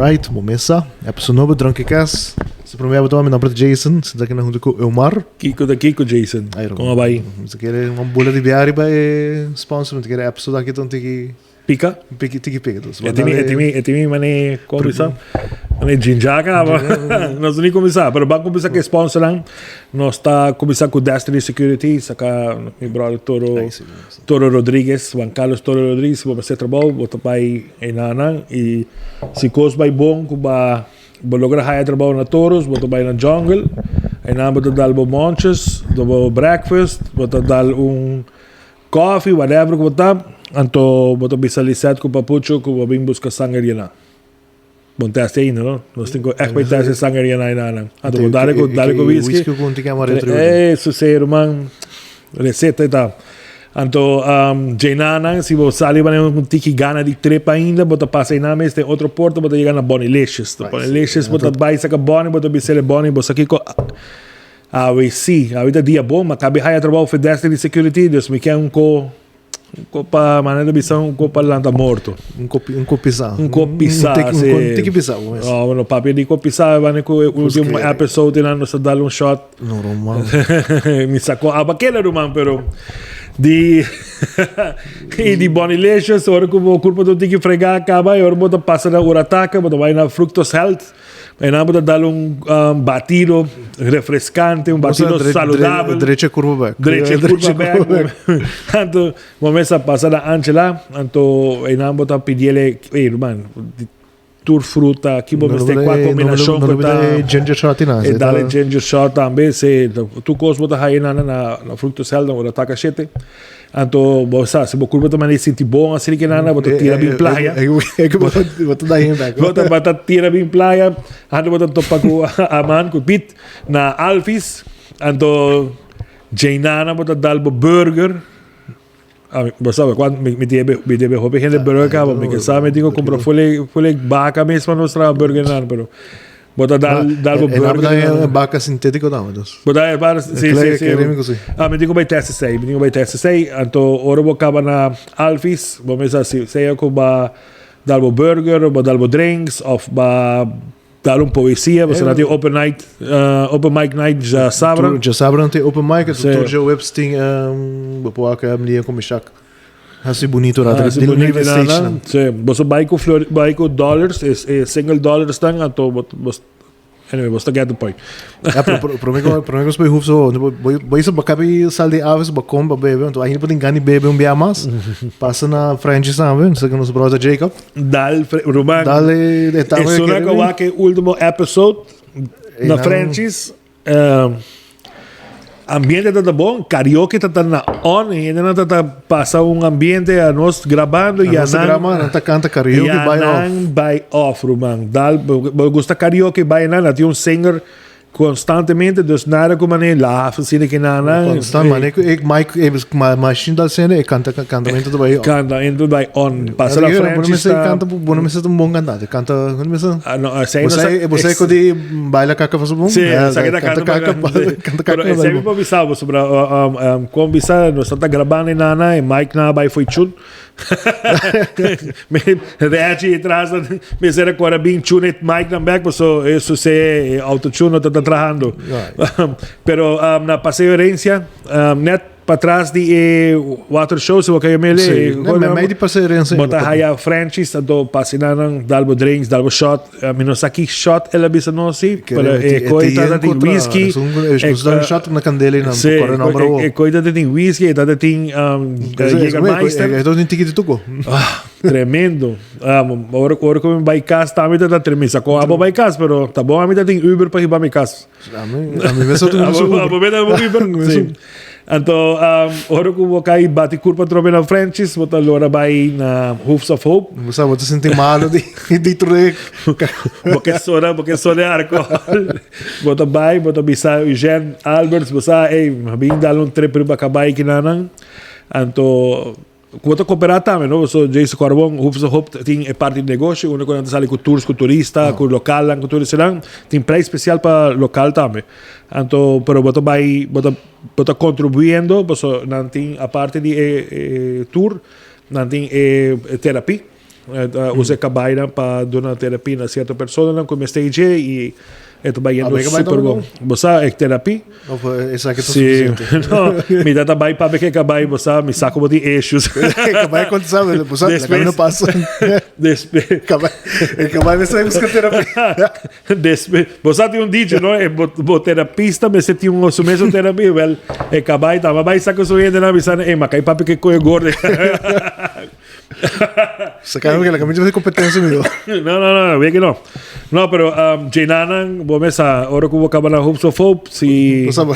Alright, bo mesa. Episode nobo Drunken Cast. Se prome abo mi nomber ta Jason, sinta aki na hunto ku Eumar. Kiko ta kiko Jason? Ay, Kon a bai? Mi ta kere un bula di bia riba e sponsor, mi ta kere episode aki ta un tiki Pika? Piki, tiki pika. Dus, E timi, e timi, e timi mane, kon bisa? Mane jinjaka, nos ni kuminsá, pero ban kuminsá ku e sponsornan. Nos ta kuminsá ku Destiny Security, saka mi brother Toro. Ay, sí, sí. Toro Rodriguez, Juan Carlos Toro Rodriguez, si bo mester trabou, bo ta bai enanan y si cos bai bon cu ba bo logra haya trabou na Toros, bo ta bai na Jungle, enan bo ta dal bo monches, do bo breakfast, bo ta dal un coffee, whatever cu bo ta, anto bo ta bisa Lisette cu Papucho cu bo bin busca sanger yena. Bon teste ainda, no? Nos tin cu echt bai teste sanger yena enanan. Anto bo dale cu dale cu whisky. Whisky cu un tiki amaretto riba. Eh, su ruman. Receta e ta. Anto um, djenanan, si bo sali wanneer un tiki gana di trip ainda, bo ta pasa einan mes den otro porta, bo ta yega na Bonilicious. Ai, Bonilicious, bo ta bai saka Bonnie, bo ta bisele Bonnie, bo sa kiko awe si, awe ta dia bon, ma kabe haya trabou for Destiny Security, dus mi ke un ko Un kopa, manera ta bisa un kopa lanta morto. Un kopi, un kopi sa. Un kopi sa, Un, si. un tiki pisa, bo mes. Oh, bueno, papia di kopi sa, wanneer ku e ultimo kere. episode nan nos a dal un shot. No, ruman. Mi sacó aba kela ruman, pero di y di Bonilicious, ora ku bo kurpa ta un tiki fregá kaba, y ora bo ta pasa na Urataka, bo ta bai na Fructus Health. E nan bo ta dal un um, batido refrescante, un batido saludabel. Drecha curva back. Drecha curva back. Anto, bo mesa pasa na Angela, anto e nan bo ta pidiele, hey, ruman, tur fruta, ki bo mester kwa combinacion ku ta. Ginger shot ina. E dale ginger shot tambe, se tu kos bo ta haye na na na fructus health, ora taka shete. Anto bo sa, si bo kurpa ta manda sinti bon asina ke nana, bo ta tira bin playa. E ku bo ta da him back. Bo ta bo ta tira bin playa, anto bo ta topa ku Aman ku Piet na Alfis, anto djeinana bo ta dal bo burger. Ami, bo sabe kwan mi mi debe mi debe hopi hende burger kaba, mi ke sa mi tin ku kumpra fule fule baka mes pa nos traha burger nan, pero Bo ta dal dal bo E burger. na baka sintético dame dus. Bo ta para si si si. Keremi ku si. Ah, mi tin ku bai test esei, mi tin ku bai test esei. Anto ora bo kaba na Alfis, bo mester hasi sea ku ba dal bo burger, bo dal bo drinks of ba dal un poesia, pasobra nan tin open night, open mic night djasabra. Djasabra nan tin open mic, anto tur djaweps tin bo por wak Lia ku Mishak. Hasi bonito rato. Hasi Di bonito riba na stage nan. nan. Sí, boso bai ku flor, bai ku dollars, es eh, single dollars dan, anto bo, bo, anyway, bo ta get the point. Ja, pero pro, prome ko prome ko spui hoef zo. Boy boy so bakabi sal di aves ba kom ba bebe, anto ainda putin gani bebe un bia mas. Pasa na French sabe, sa nos brother Jacob. Dal, Ruman, Dale de e sona ko wak e ultimo episode na Frenchies. Ambiente ta ta bon, karaoke ta ta na on, hendenan ta ta pasa un ambiente a nos grabando y a Nos ta nan graba, nan ta canta karaoke y a bai off. nan bai off, ruman. Dal, bo, bo gusta karaoke bai nan, nan tin un singer constantemente, dus nada cu mane laf asina ki nan nan. Constant, mane cu e mic, e ma machine dal sende, e canta, cantamento ta bai off. Cantamento bai on. Pasa la Bo no French mester sta canta, bo no mester ta un bon cantante, canta, bo no mester. Ah, no, esei Bo no sa, sa- bo sa ex- ku di baila kaka paso bom? Sí, sa que ta canta canta kaka, pa- canta Pero kaka. esei mi por bisa bo sobra um, um, kon bisa nos ta grabando nana e mic na bai foi chun. Me Reggie atrás me sera cora bin chun het mic dan back so eso se autotune no ta trabajando. Pero um, na Paseo Herencia um, net Patras di e water show, si bo ka yam'e Sí, ne, me mei di pasa herencia. Bo ta haya Frenchies, anto pasinanan dal bo drinks, dal bo shot. Mi no sa ki shot el a bisa nos si, pero e koi tata tin whisky. E e shot na candela y nan Sí, corre nombre wo. e koi tata tin whisky, e tata tin Jägermeister. E tin tiki di tuko. Ah, tremendo. Ah, ora ora ku mi bai kas tambe ta tremendo. Sa kon abo bai kas, pero ta bon ami ta tin Uber pa hiba mi kas. Ami mes otro Abo uso Uber. abo mes abo Uber. Sí. Anto um, ora ku bo kai bati kurpa trobe na Frenchies, bo ta lora bai na Hoofs of Hope. Bo sa bo ta sinti malo di di trek. Bo ke sona, bo ke sona alcohol. Bo ta bai, bo ta bisa Eugene Alberts, bo sa, ey, bin dal un trip riba kabay kinanan. Anto Ku bo ta koperá tambe, no? Pasobra Jason Corbon, Hoofs of Hope tin e parti di negoshi, unda ku nan ta sali ku tours ku turista, ku lokalnan, ku tur eseinan. Tin prijs spesial pa lokal tambe. Anto, pero bo ta bai, bo ta bo ta kontribuyendo, pasobra nan tin aparte di e e tour, nan tin e terapi. Ta usa e kabainan pa duna terapia na sierto personanan ku mester dje i e ta bai yendo super bon. Bo sa e terapia? Of esaki ta suficiente? No, mi ta bai papia ku e kabai, bo sa, mi sa ku bo tin issues. E kabai kontestá, bo sa, laga mi no pasa. Despues. E kabai mester bai buska terapia. Despues, bo sa tin un dicho, no? E bo, bo terapista mester tin un su mesun terapia. Wel, e kabai taba bai sa ku su hendenan bisa, "Ey, ma kai papi ke koe gordo." Sa kami que la camisa de competencia mi. No, no, no, weet je no. No, pero um, Jenanan, bo mesa, ora ku bo kaba na Hoops of Hope, si... Bo sa, bo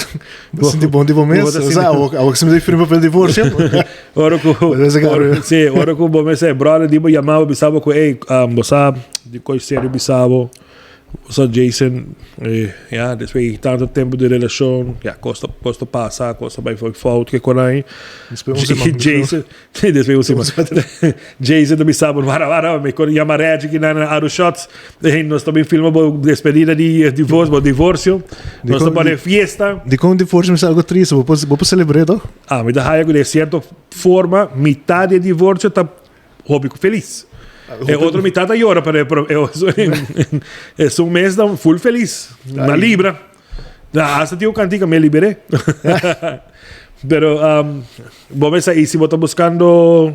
sinti bon di bo mes. Bo sa, awo, awo que se me firma papel divorcio. Ora ku, ora, sí, ora ku bo mesa, brother di bo yamabo, bisabo ku, ey, um, bo sa, di koi serio bisabo, bo sa Jason, eh, ja, despues di tanto tempo di relacion, ja, kos ta, kos ta pasa, kos ta bai fout, ke konai. Jason, Despues un siman. Jason ta bisa bo, wara wara, mi kon yama Reggie ki nan Aru Shots. Eh, nos ta bin filma bo despedida di divorcio, bo divorcio. Nos ta pone fiesta. Di kon divorcio mi algo triste, bo por bo por celebr'é toch? Ah, mi ta haya ku den cierto forma mitad di e divorcio ta hopi felis. E otro mitad ta yora, pero e esun mes ta full felis. Na libra. Na, hasta tin un cantica me liberé. Pero um, bo mesa y si bo ta buscando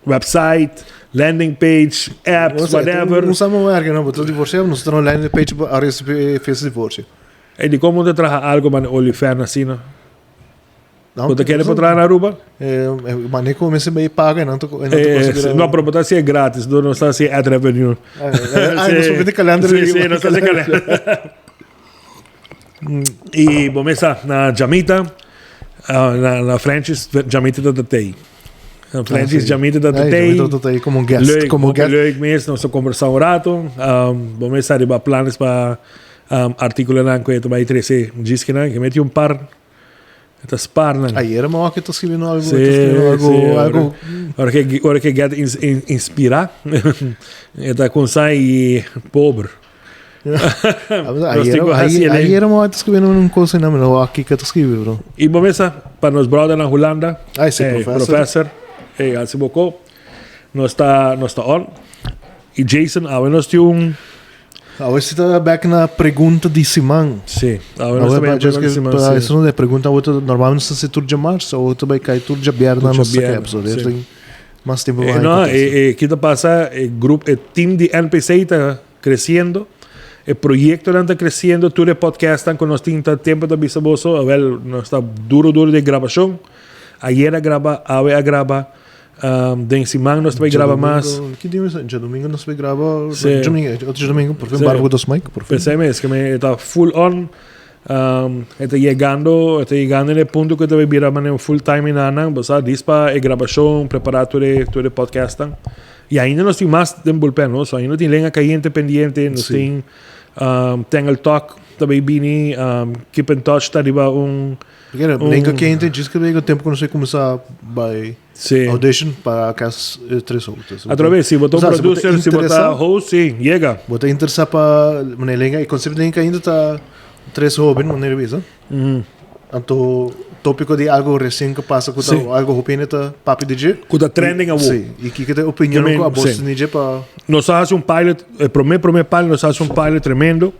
website, landing page, apps, whatever. No sabemos werken, no, bo ta divorciado, nos ta landing page pa RSP fecha divorcio. Ey, di como te traha algo man OnlyFans asina? No? Bo ta kere pa traha na Aruba? Eh, mané ku mester bay paga, no eh, no, pero bo ta hasié gratis, no, no ta hasié ad revenue. Ah, nos por kalender. Sí, sí, nos ta hasié kalender. Y bo mesa na Jamita, ah, na, na Francis, Jamita ta tatei. Na Francis, Jamita ta tatei. Jamita ta tatei como guest. Leuk, como hopi guest. leuk mes, nos a conversa un rato. Um, bo mesa riba planes pa um, artículonan ku e ta bai trece djiskenan, ke meti un par E ta spaar nan. Ayer mi wak ta scribiendo algo, Sí, ta scribiendo algo, sí, algo. Ora ke ora ke get ins, in, inspira, e ta kunsa i pober. Ayer, ayer, ayer mi wak ta scribiendo un cosa na mi no wak kiko ta scribi, bro. I bo mesa pa nos brother na Hulanda. Ay, sí, eh, professor. Professor. Hey, hasi boko. Nos ta nos ta on. I Jason, awe nos tin un Awe si ta back na pregunta di siman. Sí, awe nos ta Awe bay just pregunta di que siman, pa sí. eso no de pregunta awe ta normalmente nos ta tur djamars, awe ta bay kai tur djabièrnè Tur nos ta kai djabièrnè, episode. sí. Tin mas tempo Eh, pa no, contesta. eh, eh, kita pasa, e grup, e team di NPC ta creciendo, e proyectonan ta creciendo, tur e podcastnan cu nos tin ta tempo ta bisa boso, awel nos ta duro duro den grabacion. Ayer a graba, awe a graba, Um, den siman nos ta bay graba mas. Ki dia is Djadomingo nos bay graba. Sí. Djadomingo, otro djadomingo, por fin Sí. barba dos mic, por fin. Pensé mes que me está full on. Um, está llegando, está llegando en el punto que te bay bira mane full time in anan, bo sa, dis pa e grabacion, prepara tur e, tur e podcastan. Y ainda nos tin mas den bullpen, no? So ainda tin Lenga Caliente pendiente, nos Sí. tin um, Tangle Talk ta bay bini, um, Keep in Touch ta riba un Porque Lenga Caliente, djis que llega tempo que nos começar by Sí. audition para cas tres hosts. A través, si bo ta un O sea, si bo ta producer, si bo ta interesa- host, sí, llega. Bo ta interesa pa meneer Lenga, e concepto Lenga ainda ta tres hoben, meneer bisa. Anto tópico di algo recien que pasa cu ta Sí. algo hopi ta papi di dje. Cu ta trending awo. Sí, y kiko ta opinion Yo cu abos sí. di dje pa Nos a haci un pilot, e prome prome pilot nos a haci un pilot tremendo.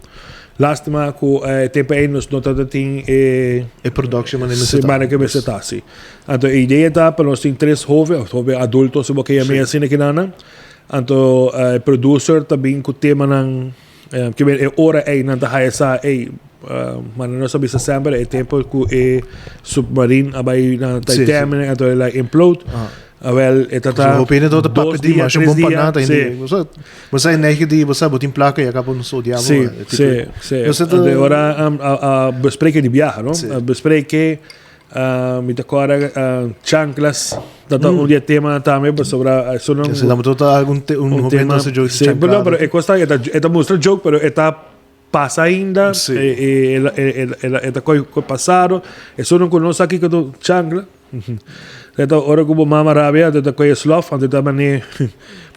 Lástima cu e tempo ey nos no tabata tin e E production manera mester ta. Manera que mester ta, sí. Anto e idea ta pa nos tin tres hoven, of hoven adulto, si bo ke yama asina kinanan. Anto e producer ta bin cu temanan, ke men e ora ey nan ta haya sa ey, manera nos a bisa semper e tempo cu e submarine a bay na Titanic, anto el a implode. Awel, e ta ta. Hopi hende ta papia dos di dia, masha tres bon pa dia, nada. sí. Hende, bo sa, bo sa e neige di, bo sa, bo tin plaka y acaba nos odiabo. Sí, eh, tipo, sí, sí. Yo sé De ora um, a, a bespreken di biaha, no? Sí. A bespreken, uh, mi ta acorda uh, chanclas, dat mm. un dia tema tambe, pasobra eso no Se damos tota algún te, un, un hopi tema. hende hace joke Sí, pero no, pero e cosa eta eta mustra joke, pero eta pasa ainda, Sí. e, e, e, e, e, eta coi coi pasado, eso no conoce aquí que tu chancla. Eta ora ku bo mama rabia, ta koe slof, anto ta mane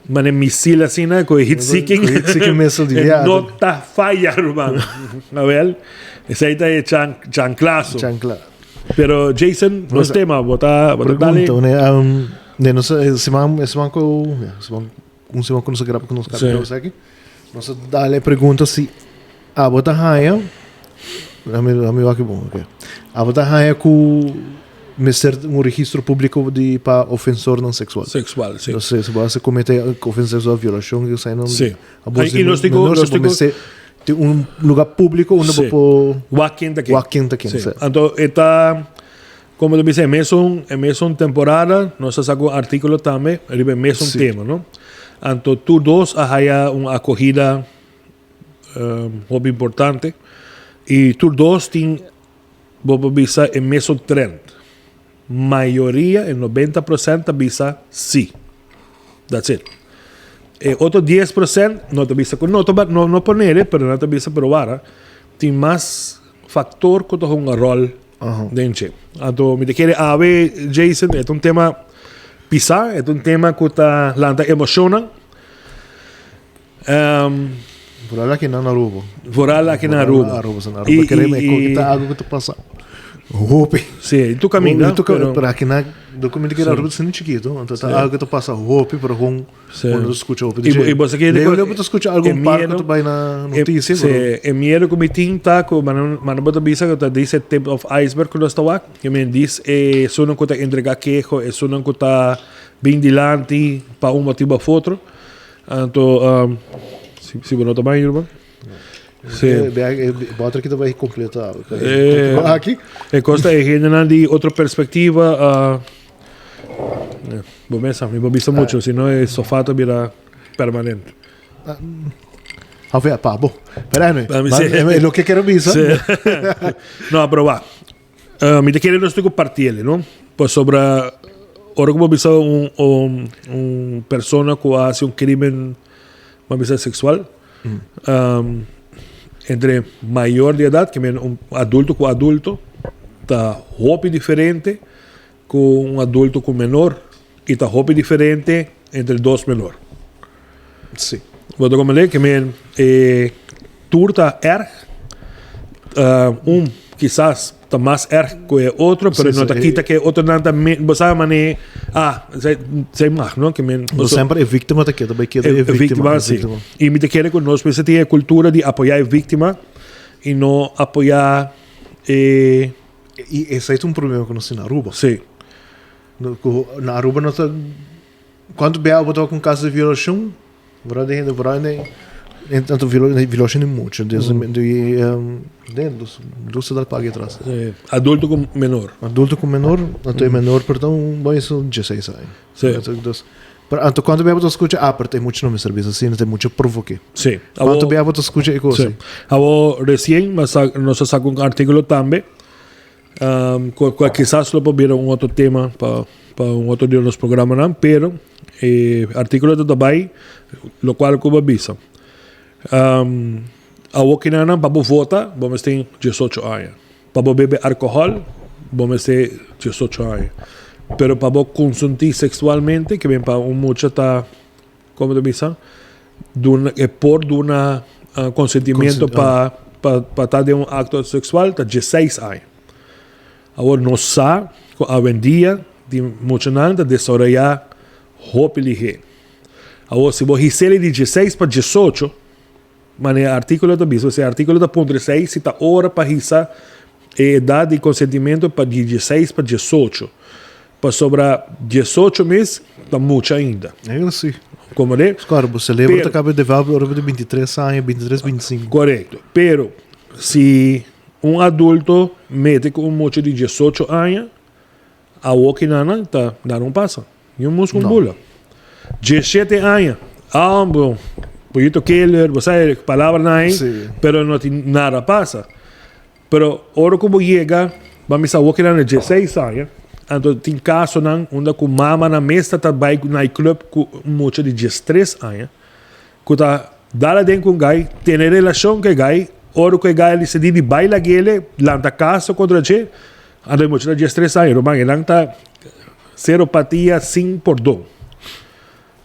mane misil asina, koe heat seeking. Heat seeking missile di E no ta falla, ruman. Awel, esei ta e chan chanklaso. Chancla. Pero Jason, nos tema, bo ta bo ta dale. Pregunta, ne, um, ne, no sé, siman, siman ku, ja, siman un siman ku nos a graba ku nos kapi esaki. Nos a dal e pregunta si abo ta haña, ami ami wak bon, oké. Abo ta haña ku mester un registro públiko di pa ofensornan seksual. Seksual, si. Entonces, si bo a komete ofensa seksual, violashon, esei nan. Si. Abuso I nos di tin ku, menor, nos si bo tin ku mester tin un lugar públiko unda bo por Wak ken ta ken. Wak ken ta ken, Si. si. Anto e ta, komo ta bisa, e mesun, e mesun temporada nos a saka un artíkulo tambe riba e mesun tema, no? Anto tur dos a haya un akohida hopi importante i tur dos tin, bo por bisa, e mesun trend. Mayoria, e 90% ta bisa si. That's it. E otro 10% no ta bisa ku no ta no no ponele, pero nan ta bisa pero wara tin mas factor ku ta hunga rol den dje. Anto mi ta kere awe Jason, e ta un tema pisa, e ta un tema ku ta lanta emoshonnan. Vooral aki na Aruba. Vooral aki na Aruba. Aruba, sa na Aruba. Kere me ku ta algo ku ta pasa hopi. Sí, tu caminda. Tu caminda, pero aki na documento que Aruba ta chiquito, anto ta algo ku ta pasa hopi, pero gewoon cuando tu escucha hopi. Y bo sa ke Leo leo bo ta escucha algun par ku ta bai na noticia, Sí, e miedo ku mi tin ta ku mano bo ta bisa ku ta dice tip of iceberg ku nos ta wak, ke men dis e esunnan ku ta entrega keho, esunnan ku ta bin dilanti pa un motibo of otro. Anto, um, si, si bo no ta baño, ruman. Sí. Eh, boter kita bai completa. Eh, aki. E costa e hendenan di otro perspectiva. Uh, eh, bo mesa, mi bo bisa mucho, si no e sofá ta bira permanente. Of ja, pa, bo. Pero anyway, maar, lo que quiero bisa. Sí. No, pero va. Mi ta kere nos tin ku partiel, no? Pasobra ora ku bo bisa un un un persona ku a hasi un krimen, bo a bisa seksual, entre mayor di edat, ke men un adulto ku adulto, ta hopi diferente ku un adulto ku menor i ta hopi diferente entre dos menor. Sí. Bo ta comprende? Ke men e tur ta erg. Un kisas ta mas erg ku e otro, pero no ta kita ke e otronan ta me, bo sa mane, ah, zij, zij mag, no? Ke men, Bo semper e víctima ta keda bai keda e e víctima, víctima, sí. I mi ta kere ku nos mester tin e kultura di apoyá e víctima i no apoyá e. I esei ta un problema ku nos tin na Aruba. Sí. Ku na Aruba nos ta. Cuanto bia bo toca un caso di violacion? Vooral de hende, vooral de en tanto violacion di mucha, dus di den dus dus ta dal pagi atras. Sí, adulto cu menor. Adulto cu menor, anto e menor por ta un bai su 16 aña. Sí. Anto dus, pero anto cuanto bia bo ta scucha, ah, pero ta e mucha no mester bisa asina, ta e mucha provoke. Sí. Cuanto bia bo ta scucha e cos Sí. ei? Awo recien nos a saca un articulo tambe Cual kisas lo por bira un otro tema pa pa un otro di nos programanan, pero e artículo ta ta bai locual cu bo a bisa. Awor kinanan pa bo vota bo mester tin diesocho aña, pa bo bebe alcohol bo mester diesocho aña, pero pa bo consunti sexualmente ke ben pa un mucha ta Como ta bisa? Duna, e por duna consentimiento pa, pa, pa ta den un acto sexual ta 16 aña. Awor nos sa cu awendia tin muchanan ta desaroya hopi lihe. Awor si bo hiseli di 16 pa 18, manera e articulo ta bisa, e articulo ta puntra esey si ta ora pa hisa e edad di consentimiento pa di 16 pa 18. Pasobra 18 mes ta mucha ainda. Ainda si. Como de? Claro, bo celebro ta caba develop ora bo tin 23 aña, 23, 25. Correcto. Pero si un adulto mete cu un mucha di 18 aña, awoki nan ta dar un pasa. Ni un mus un bula. 17 aña. Ah, bo, pollito killer, bo sa e palabranan ahí, Sí. pero no tin nada pasa. Pero ora ku bo yega, bo a misa awor keda na 16 aña, anto tin kasonan unda ku mamanan mes ta ta bai na e club ku un mucha di 13 aña, ku ta dal aden ku un gai, tene relashon ku e gai, ora ku e gai a disidí di bai lag'ele, lanta kaso kontra dje, anto e mucha ta 13 aña, ruman, enan ta sero patia sin pordon.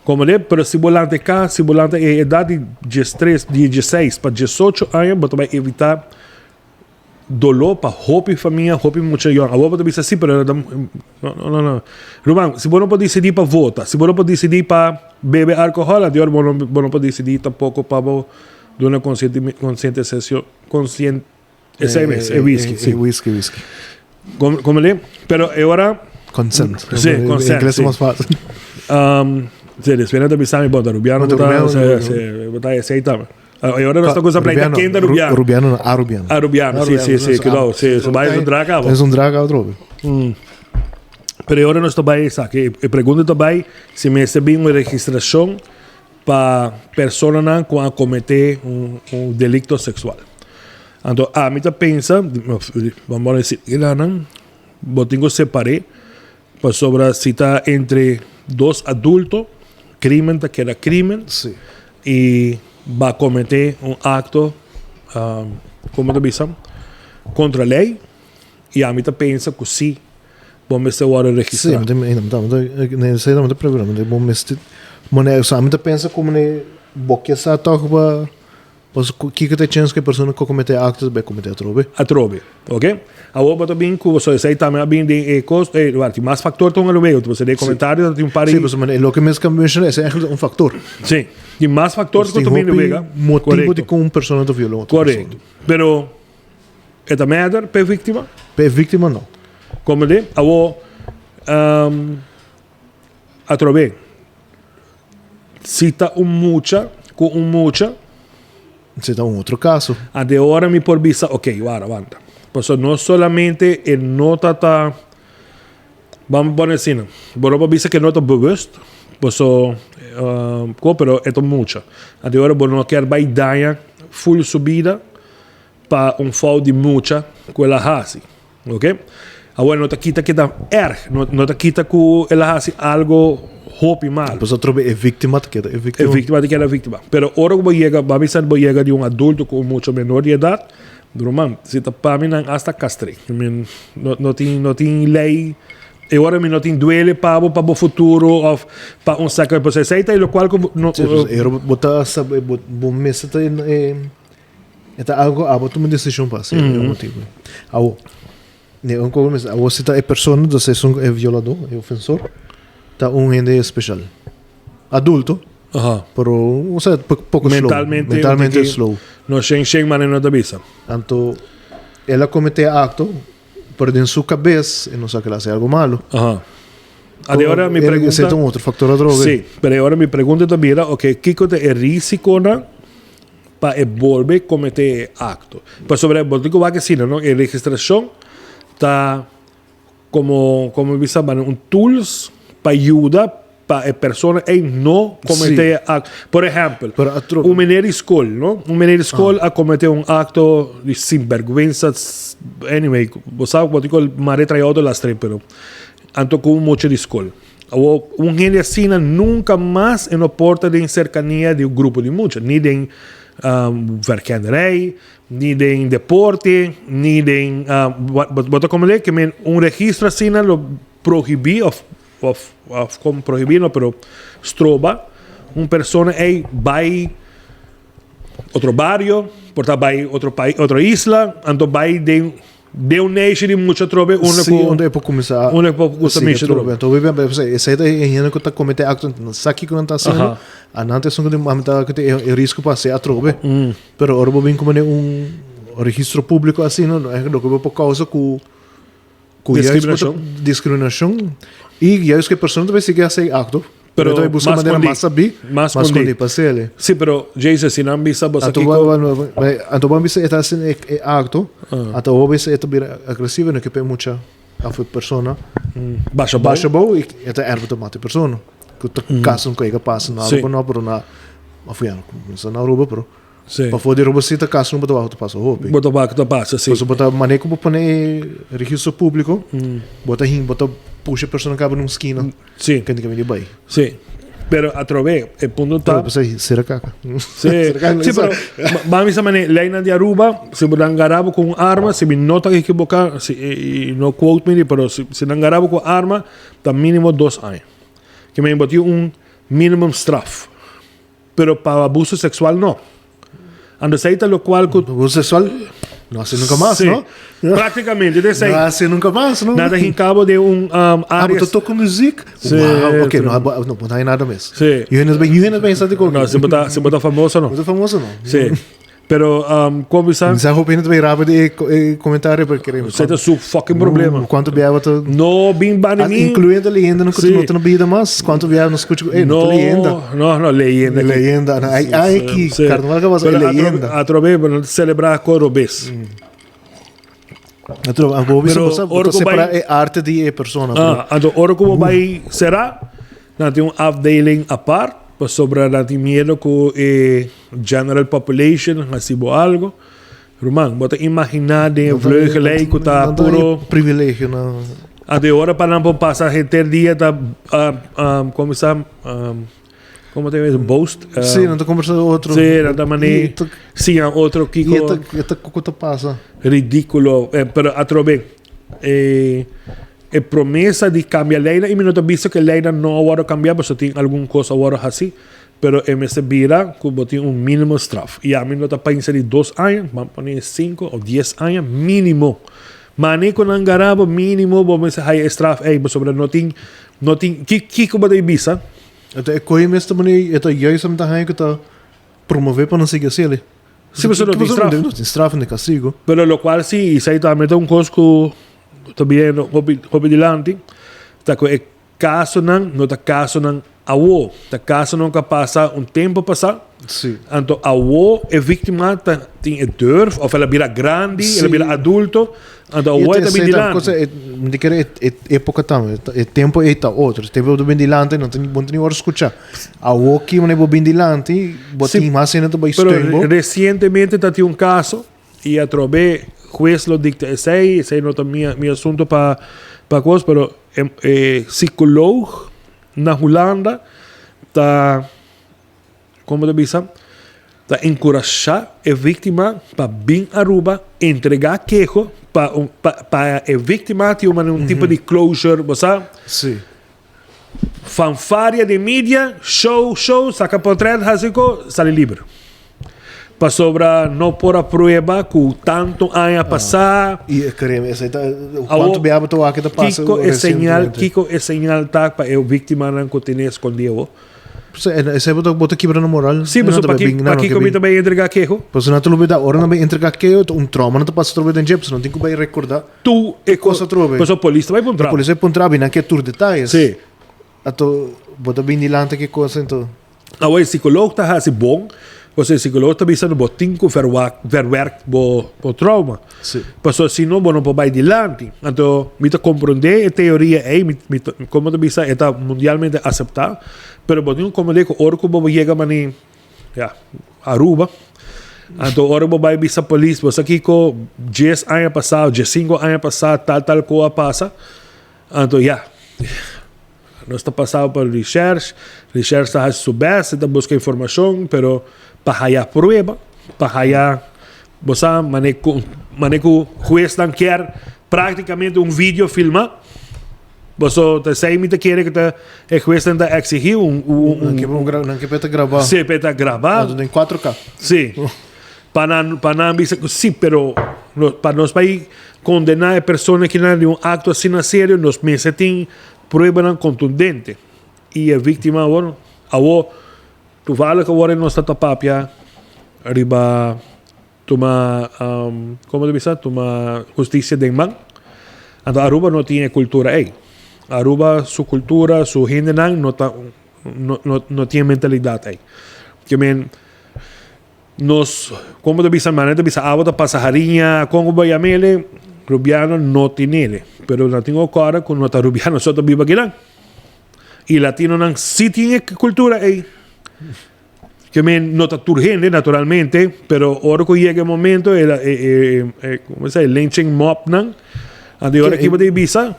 Como de, pero si bo lanta e cas, si bo lanta e edad di diestres, di dieseis pa diesocho aña, bo ta bay evita doló pa hopi famia, hopi mucha yòn. Awor bo ta bisa si, pero no, no, no, no. Ruman, si bo no por disidí pa vota, si bo no por disidí pa bebe alkohòl, anto bo no, bo no por disidí tampoko pa bo duna konsienti, konsientisashon, konsien, esei mes, e whisky, si. E whisky, whisky. Como, como le? Pero e ora... Consent. Sí, consent. Ingles sí. mas fácil. Sí, después no te bisa mi bota rubiano, Bota bota, rubiano, sí, sí, bota esei tambe. E ora nos ta cosa pleita kende rubiano. Rubiano, no, arubiano. Arubiano, sí, sí, sí, cuidado, sí, so bai un draga abo. Es un draga otro. Pero e ora nos ta bai esaki, e pregunta ta bai si mester bin un registracion pa personanan cu a comete un delicto sexual. Anto ami ta pensa, vamos a decir, nan bo tin cu separe pasobra si ta entre dos adulto, crimen ta keda crimen y ba comete un acto, como ta bisa, contra ley y ami ta pensa cu si bo mester worde registra. Sí, mi ta pregunta, bo mester, ami ta pensa como bo ke sa toch ba Pasobra kiko ta e chens ku e persona ku a kometé akto ta bai kometé atrobe? Atrobe, ok. Awor bo ta bin ku boso esei tambe a bin den e kos, e wak tin mas faktor ta un alobeo, pasobra den e komentario ta tin un par di. Sí, pasobra e loke mes ku a menshoná esei eigenlijk ta un faktor. Sí, tin mas faktor ku ta bin den wega. Tin hopi motibu dikon un persona ta viola un otro persona. Korekto. Pero e ta mèder pa e víktima? Pa e víktima no. Komprendé? Awor, atrobe. Si ta un mucha ku un mucha. Si ta un otro kaso. Ante ora mi por bisa, ok, wara, wanta. Pasobra no solamente e no ta ta, ban pone asina, bo no por bisa ku e no ta bewust, paso ku, pero e ta un mucha. Ante ora bo no kier bai daña ful su bida pa un fout di mucha ku el a hasi. Ok. Awor no ta kita ke ta erg, no, no ta kita ku el a hasi algo hopi malo. Pues atrobe e víctima ta keda e víctima. E víctima ta keda víctima. Pero ora ku bo yega, ba bisa bo yega di un adulto ku un mucha menor di edad, ruman, si ta pa mi nan hasta castr'é. I mean, no, no tin, no tin ley. E ora mi no tin duele pa bo, pa bo futuro of pa un saca. Pues esei ta e locual ku bo, no. Sí, pues e ora bo ta sabe, bo, bo mester ta e. E ta algo abo tuma desishon pa hasi, e motibu. Awo, ne un koko mester, awo si ta e persona, dus esun e violadó, e ofensor, ta un hende speshal. Adulto, Aha. pero osea poko slow. Mentalmente, Mentalmente slow. No shen shen manera no ta bisa. Anto, el a kometé akto, pero den su kabes e no sa ku el a hasi algo malo. Aha. A de ora mi pregunta. Esei ta un otro faktor atrobe. Sí, pero e ora mi pregunta ta bira, oke, kiko ta e risikonan pa e bolbe kometé e akto. Pasobra bo tin ku wak asina, no? E registrashon ta komo komo mi bisa un tools pa yuda pa e persona ei no kometé e akto. Por ehèmpel, un meneer di skol, no? Un meneer di skol a kometé un akto di sinbèrgwensa, anyway, bo sa bo tin ku mare trae outo lastre, pero anto ku un mucha di skol. Awor, un hende asina nunka mas e no por ta den serkania di un grupo di mucha, ni den verkenderij, ni den deporte, ni den, bo ta komprendé ke men un registro asina lo prohibí òf, òf, òf kon prohibí no, pero stroba un persona ei bai otro bario, por ta bai otro pais, otro isla, anto bai den. Den un nation di mucha trobe unda Sí, ku unda e por kuminsá unda e por kuminsá sigui misha atrobe. trobe. Anto hopi bia esei ta e hende ku ta kometé akto nan sa kiko nan ta hasiendo, Aha. a nan ta esun ku tin ta ku tin e risko pa hasi atrobe. Pero ora bo bin ku manera un registro públiko asina, no e loke bo por kousa ku ku juist bo ta Diskriminashon. diskriminashon i juist ku e persona ta bai sigui hasi e akto. Pero Pero busca mas manera escondí. mas sabí, Mas mas escondí. escondí pa hacerle. Sí, pero Jason, si nan bisa bo sa Anto kiko... ba- ba- ba- anto ban bisa e ta haciendo e, e acto, Ah. anto bo bisa e ta bira agresivo, no ke pe mucha af e persona. Basha bou. Basha bou y e ta erva ta mata e persona. Ku ta caso ku e pasa na Sí. Aruba no, pero na of ja, no na Aruba, pero Sí. pafó di Aruba sí ta caso no bo ta wak ta pasa hopi. Bo ta wak ta pasa, sí. Pasobra bo ta manera ku bo pone e registro público, bo ta hin, bo ta pusha e persona kaba na un skina. Sí. Kende ke bini bai. Sí. Pero atrobe, e punto ta... Pero pues ahí, sera kaka. Sí, sí, pero ban bisa mane, leynan di Aruba, si bo nan garabo ku un arma, si mi no ta ekiboká, si, i no quote me, pero si, si nan garabo ku arma, ta mínimo dos aña. Ke men bo tin un minimum straf. Pero pa abuso sexual no. Anto esei ta lokual ku. Abuso sexual? No hasi nunca mas, Sí. no? Prácticamente, de No hasi nunca mas, no? Nada hincabo de un Ah, área. bo ta toca muziek? Sí, Wow, ok, sí. no, no, no hay nada mes. Sí. Juhendes ben sa di No, si bo ta famoso, no. Bo ta famoso, no? Sí. Pero, como bisa, Sa hopi hende ta bay rabia di e comentario, pero queremos. Esey ta su fucking problema. Cuanto biaha ta No bin bani mi. Incluyendo leyenda no Sí. no ta na bida mas. Cuanto biaha no scucha cu, eh, no ta leyenda. No, no, leyenda. Leyenda. No, ay, ay, ki Sí. carnaval que pasa, Pero leyenda. Atrobe, bueno, celebra con robes. Atrobe, a bo bisa, Pero bo sa, bo ora ta cu separa bai e arte di e persona, pero Ah, anto ora cu bo bai cera, nan tin un afdeling apart, pasobra nan tin miedo cu e general population haci bo algo. Ruman, bo ta imagina den e vleugel ey cu ta Nan ta puro privilegio nan. Anto e ora pa nan por pasa henter dia ta, como sa, como ta yama eso, boast? Sí, nan ta conversa cu otro. Sí, nan ta mane Y ta siña otro kico. Y e ta cu ta pasa. Ridiculo, pero atrobe e e promesa di cambia leynan y mi no ta bisa cu e leynan no a wordo cambia pasobra tin algun cos a wordo haci, pero e mester bira cu bo tin un minimo straf y ami no ta pensa di dos aña, ban pone cinco of dies aña minimo. Mane cu nan gara bo minimo bo mester haya e straf ey pasobra no tin no tin kico bo ta bisa? E ta e coy mester pone e ta juist am ta haya cu ta promove pa nan sigui haci eley. Sí, pasobra no tin straf. No tin straf, no tin castigo. Pero locual sí, y esey tambe ta un cos cu ta biendo hopi, hopi dilanti, ta cu e casonan no ta casonan awo, ta casonan cu a pasa un tempo pasa. Sí. Anto awo e victima ta tin e durf of el a bira grandi, el a bira adulto, anto awo e ta bin dilanti. Cosa, e, mi ta kere e, e epoca tambe, e tempo ey ta otro. E tempo bo ta bin dilanti, no tin, bo no tin ni ora scucha. Awoki wanneer bo bin dilanti, bo tin mas hende ta bai Pero steun bo. recientemente ta tin un caso y atrobe huez lo dicta esey, esey no ta mi mi asunto pa pa cos, pero e e psicoloog na Hulanda ta como ta bisa ta encurasha e victima pa bin Aruba entrega keho pa un pa pa e victima tin un manera un tipo di closure, bo sa? Sí. Fanfaria di media, show, show, saca portret, haci co, sali liber. Pasobra no por a prueba cu tanto aña pasa. Y e creme, esey ta, cuanto bia bo ta wak ta pasa Kico e señal, recientemente. kico e señal ta pa e victimanan cu tene escondi awo? Esey bo ta, bo ta kibra nan moral. Sí, Nan pasobra ta bay paki, bin, nan no pakico ke mi bin. ta bay entrega keho? Pasobra nan ta lubida, ora nan bay entrega keho, ta un trauma nan ta pasa atrobe den dje, pasobra nan tin cu bay recorda. Tu e cosa atrobe. Pasobra polis ta bai puntra. E polis ta bai puntra, nan ke tur detayes. Sí. Ato bo ta bin dilanti ki cosa enton. Awo e psicoloog ta hasi bon, pasobra e psicoloog ta bisa bo tin ku verwak, verwerk bo bo trauma. Sí. Pasobra si no bo no por bai dilanti. Anto mi ta comprende e teoria ei, mi mi ta como ta bisa e ta mundialmente acepta, pero bo tin ku comprende ku ora ku bo yega mani Ya, Aruba. Anto ora bo bai bisa polis, bo sa kiko dies aña pasá, diesinko aña pasá, tal tal ko a pasa. Anto ya, nos ta pasá pa recherche, recherche ta hasi su best, e ta buska informashon, pero pa haya prueba, pa haya, bo sa mane ku, mane ku huesnan kier praktikamente un video filmá. Boso ta esei mi ta kere ku ta e huesnan ta exigí un un Nan ke un nan ke p'e ta grabá. Sí, p'e ta grabá. Anto den 4K. Sí. Pa nan pa nan bisa ku sí, pero no pa nos bai kondená e persona kinan di un akto asina serio nos mester tin pruebanan kontundente. I e víktima awor awor toevallig awor nos ta ta papia riba Tuma, como ta bisa, tuma husticia den man. Anto Aruba no tin e cultura ey. Aruba su cultura, su hendenan no ta, no, no, no tin e mentalidad ey. Ke men, nos, como ta bisa, manera ta bisa awa ta pasa hariña, con cu bo yam'ele, Rubiano no tinele. Pero nan tin cu corda cu no ta Rubiano so ta biba akinan. Y Latinonan si tin e cultura ey. Ke men no ta tur hende naturalmente, pero ora ku yega e momento e e e e komo se e lynching mob nan, anto e ora ki bo ta bisa.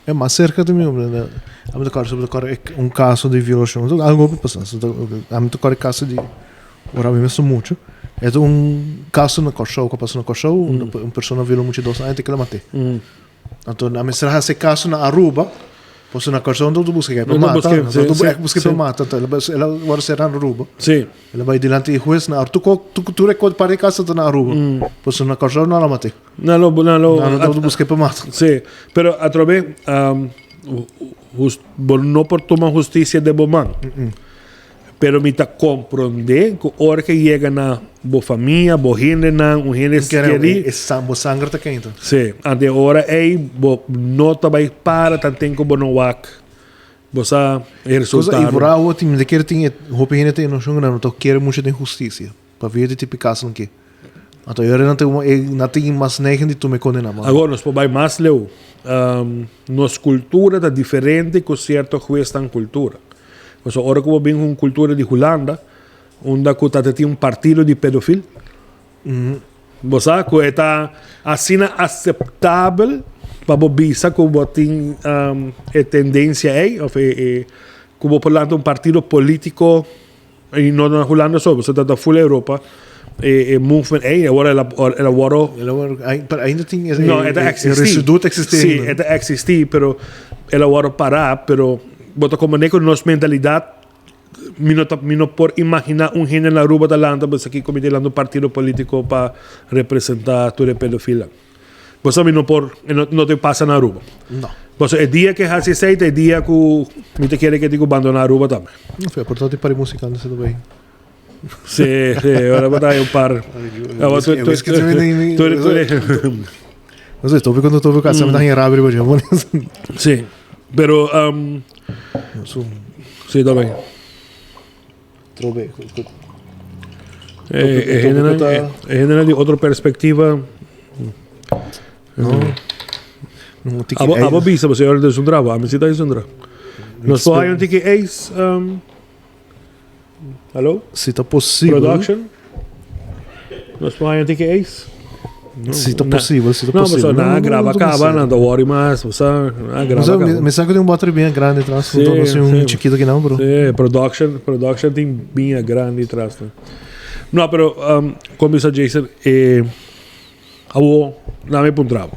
E mas serka di mi, ami ta kòrda sobre kòrda un kaso di violashon, algu hopi pasa, ami ta kòrda e kaso di ora ami mester muchu, e ta un kaso na Kòrsou ku a pasa na Kòrsou, un persona viola un mucha dos aña te kila mat'é. Anto nan mester hasi e kaso na Aruba. Pasobra na Kòrsou nan ta buska kei pa mata, nan ta buska pa mata, el a wòrdu sera na Aruba. Sí. El a bai dilanti di hues na Aruba. Tur tur e par di kasa ta na Aruba. Pasobra na Kòrsou nan a mat'é. Nan lo nan lo. Nan ta buska pa mata. Sí, pero atrobe bo no por tuma hustisia den bo man. Pero mi ta komprondé ku ora ke yega na bo famia, bo hendenan, un hende kerí. E bo sanger ta keinta. Sí, anto e ora ei bo no ta bai para tanten ku bo no wak bo sa e resultado. Cosa i bravo tin, mi ta kere tin e hopi hende tin e noshon ku nan no ta kere mucho den hustisia. Pabia di tipo kasonan aki. Anto e ora nan tin nan tin mas neiging di tuma e kondena man. Awor nos por bai mas leu. Nos kultura ta diferente ku sierto huesnan kultura. Pasobra ora ku bo bin ku un kultura di Hulanda, unda ku ta tin un partido di pedofil, bo sa ku e ta asina aseptabel pa bo bisa ku bo tin e tendensia ei òf e ku bo por lanta un partido polítiko. Y no na Hulanda so, pasobra ta full Europa e e movement ey, awor el a el a wòrdu. El a wòrdu, ai pero ainda tin e No, e ta existi. E residu ta existi Sí, ainda. e ta existi, pero el a wòrdu pará, pero bo ta komprende ku nos mentalidat mi no ta mi no por imaginá un hende na Aruba ta lanta bisa kiko mi ta lanta un partido polítiko pa representá tur e pedofilnan. Bo sa mi no por, e no, no te pasa na Aruba. No. Paso e dia ke hasi esei ta e dia ku mi ta kere ke tin ku bandoná Aruba tambe. No fe, por ta tin par di musikante sa ta bai. Sí, sí, ora bo ta hay un par. Abo tu, tu, Whisky tu, tu, tu, tu, No sé, topi cuando topi casa me dan rabia riba dje. Sí, pero um, sí, ta bai. Trobe. E, e hendenan, e, e hendenan di otro perspectiva. No. No, tiki Abo, abo bisa, bo señor de Sundra, bo ami si ta Sundra. Nos por hay un tiki ace. Um, hallo? Si ta posibel. Production. Nos por hay un tiki ace. Si ta posibel, si ta No, posibel. paso na graba caba, na ta worry mas, bo sa, na graba Mi, caba. mi sa ku tin un bottle bien grande tras, Sí, no sé un sí. chiquito ki nan, bro. Sí, production, production tin bien grande tras. No, no pero um, como bisa Jason, eh, abo, na mi puntrabo.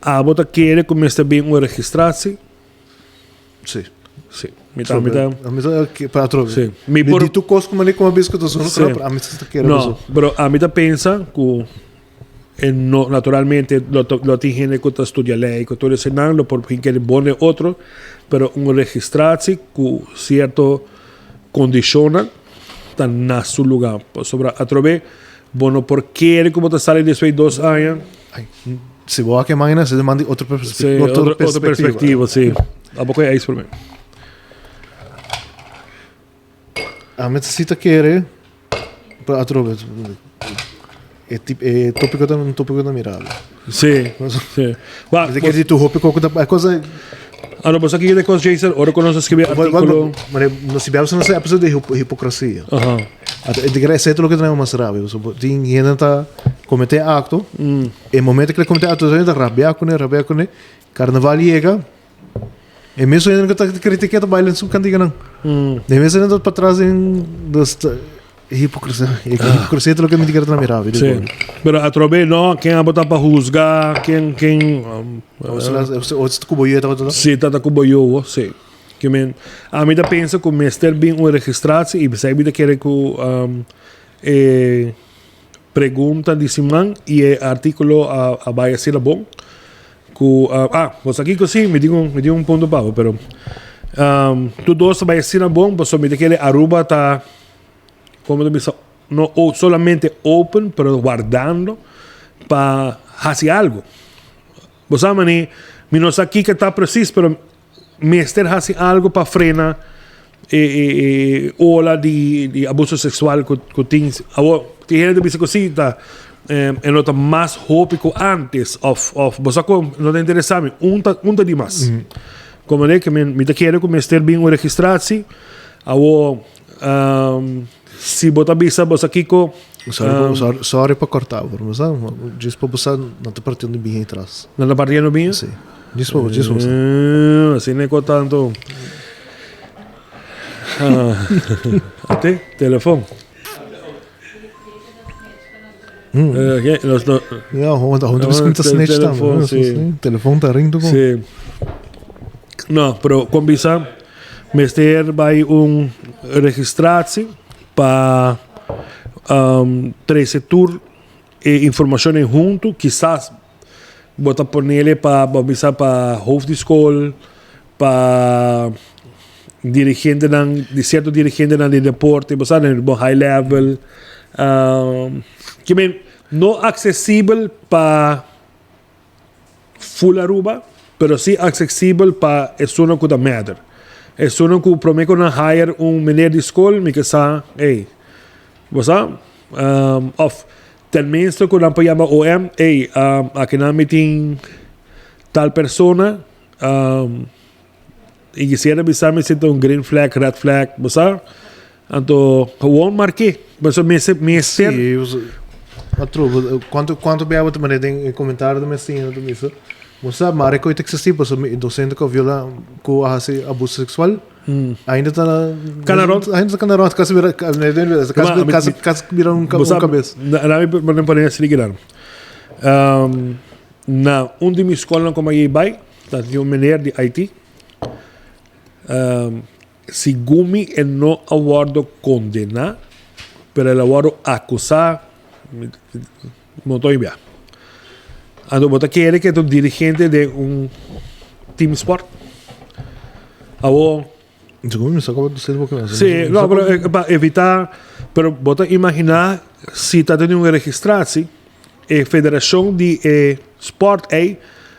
Abo ta kere ku mester bin un registratie? Sí. Sí. Mi ta, mi ta. A mi ta pa atrobe. Sí. Mi por di tu kos kuma ni kuma bisco to sono Sí. a mi ta kere No, pero a mi ta pensa ku e no naturalmente lo lo tin hende ku ta studia lei ku tur esenan lo por kere bon den otro, pero un registratie ku sierto kondishonnan ta na su luga. Pasobra atrobe bo no por kere ku bo ta sali despues di dos aña. Ay, si bo a kema aina, se demanda otro Sí, otro, otro, otro perspectiva, sí. Tampoco hay ijs por mí. A mi si ta kere, pero atrobe, e tip, e tópico ta un tópico ta mirabel. Sí, sí. Va, Mi ta kere di tu hopi koko ta, e cosa Ah, no, pues aquí de cos, Jason, ora que nos escribe artículo. Maar nos si bebes nos episode de hipocresía. Ajá. Ato, e diga ese lo que tenemos más rabia. So, tin gente ta comete acto. E momento que le comete acto, ta rabia con él, rabia con él. Carnaval llega. E mesmo gente que ta critica ta baila en su cantiga nan. E mesmo gente pa atrás en dus hipocresía. Hipocresía lo que me diga ta mi rabia. Sí. Pero a través, no, quién ha botado para juzgar, quién, quién. O sea, o sea, cubo yo ta Sí, tata cubo yo, sí. Ke men, ami ta pensa ku mester bin un registratie i besei mi ta kere ku um, e pregunta di siman i e artíkulo a, a bai asina bon. Ku, uh, ah, bos aki ku si, mi tin un, mi tin un punto pa bo, pero um, tur dos ta bai asina bon, pasobra mi ta kere Aruba ta, komo ta bisa, no o, solamente open, pero wardando pa hasi algo. Bo sa mane, mi no sa kiko ta precies, pero mester hasi algo pa frena e, e, e ola di, di abuso sexual ku, ku tin. Awor, tin hende ta bisa ku si, ta eh, e no ta mas hopi ku antes, of, of, bo sa kon, no ta interesa mi, un ta, un ta di mas. Como de ke mi, mi ta kere ku mester bin un registratie, awor, um, si bo ta bisa bo sa kiko, Sorry, um, sorry, sorry pa corta, pero mas djis pa bosa no ta partiendo bien atrás. No ta partiendo bien? Sí. Djis pa djis pa bosa. Así ne ko tanto. Ah, ate, telefon. Eh, los no. Ja, honda, honda misschien ta snitch dan. Telefon, sí. Telefon ta ring toch? Sí. No, pero kon bisa mester bai un registratie pa trese tur e informashonnan huntu. Kisas bo ta ponele pa bo bisa pa hoofd di skol, pa dirigentenan di sierto dirigentenan di deporte, bo sa bo high level. Ke men no aksesibel pa Full Aruba, pero si aksesibel pa esunnan ku ta matter. Esunnan ku prome ku nan hire un meneer di skol, mi ke sa, ey, bo sa? Of tenminste ku nan por yama OM, ey, akinan mi tin tal persona, i kisiera bisa mi si ta un green flag, red flag, bo sa? Anto gewoon mark'é. Pasobra mester, mester. Sí, atrobe, kuantu, kuantu bia bo ta manda den e komentario ta mester yena ta bisa, bo sa mare ku e ta eksistí pasobra mi dosente ku a violá, ku a hasi abuso seksual, ainda ta Kana rònt. Ainda ta kana rònt, kasi bira, kasi, kasi, kasi bira un kabes. Na mi por pone asina kinan. Na un di mi skolnan ku mi a yei bai, ta tin un meneer di IT. Segun mi e no a wordo condena, pero el a wordo acusa, montón di bia. Anto bo ta kere ke ta un dirigente den un team sport? Awor. Segun mi sa kaba di bo kla. Si, no, pero pa evita, pero bo ta imagina si ta tene un registratie, e federacion di e sport ey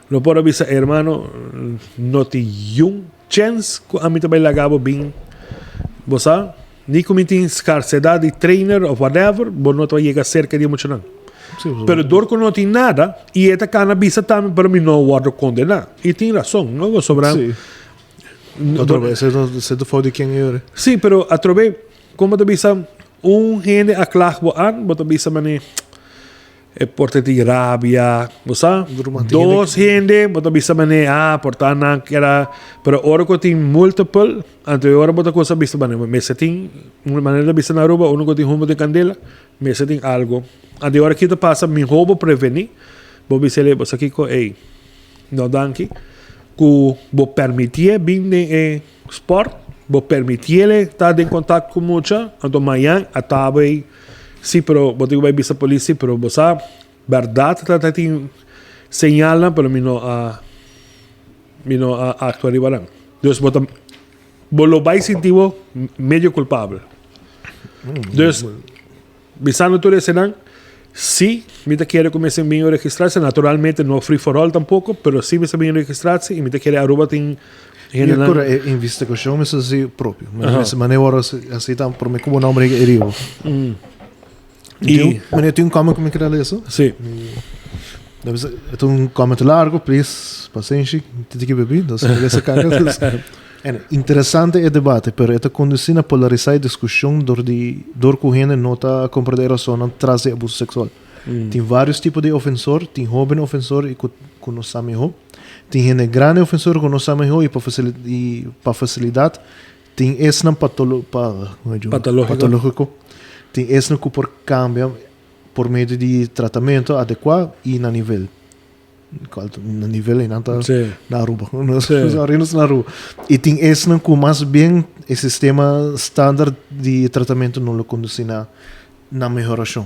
lo por a bisa, hermano, no tin yun Chens ku ami ta bai laga bo bin, bo sa, ni ku mi tin skarsedat di trainer of whatever, bo no ta bai yega serka di e muchanan. Pero dor ku no tin nada, i e ta kana bisa tambe, pero mi no a wòrdu kondená. I tin rason, no? Pasobra. Sí. Atrobe, esei no, esei ta fout di ken e ora. Sí, pero atrobe, kon bo ta bisa, un hende a klag bo an, bo ta bisa manera. E por ta tin rabia, bo sa? Dos hende, bo ta bisa mane, ah, por ta nan keda, pero ora ku tin multiple, anto e ora bo ta kusa bisa mane, mester tin, un manera ta bisa na Aruba, uno ku tin humo den kandela, mester tin algo. Anto e ora ki ta pasa, miho bo preveni, bo bisa el'e, bo sa kiko, ey, no danki, ku bo permiti'e bin den e sport, bo permiti'e ta den kontak ku mucha, anto mañan a taba ey. Sí, pero bo tin ku bai bisa polis, sí, pero bo sa bèrdat ta ta tin señalnan, pero mi no a mi no a aktua riba nan. Dus bo ta bo lo bai sinti bo medio kulpabel. Dus bisando tur esenan, sí mi ta kere ku mester bin registrarse, naturalmente no free for all tampoko, pero sí mester bin registrarse i mi ta kere Aruba tin E cora e investigacion mester haci propio. Mester mane worde haci tan prome cu bo nomber hega eriba. Y Meneer, tin un comment cu mi kere lesa? Sí. E ta un comment largo, please, pasenshi, tin tiki bebi, dus mi lesa kaka. Interesante e debate, pero e ta conduci na polarisa e discusion door di door cu hende no ta comprende e rasonnan tras di abuso sexual. Tin varios tipo di ofensor, tin hoben ofensor y cu cu no sa miho. Tin hende grandi ofensor ku no sa mihó i pa i pa fasilidat tin esnan patolo pa Patológiko. patológiko. Tin esnan ku por kambia por medio di tratamentu adekuá i na nivel. Kual ta na nivel einan ta Sí. na Aruba. No Sí. Aruba na Aruba. I tin esnan ku mas bien e sistema standaard di tratamentu no lo kondusí na na mehorashon.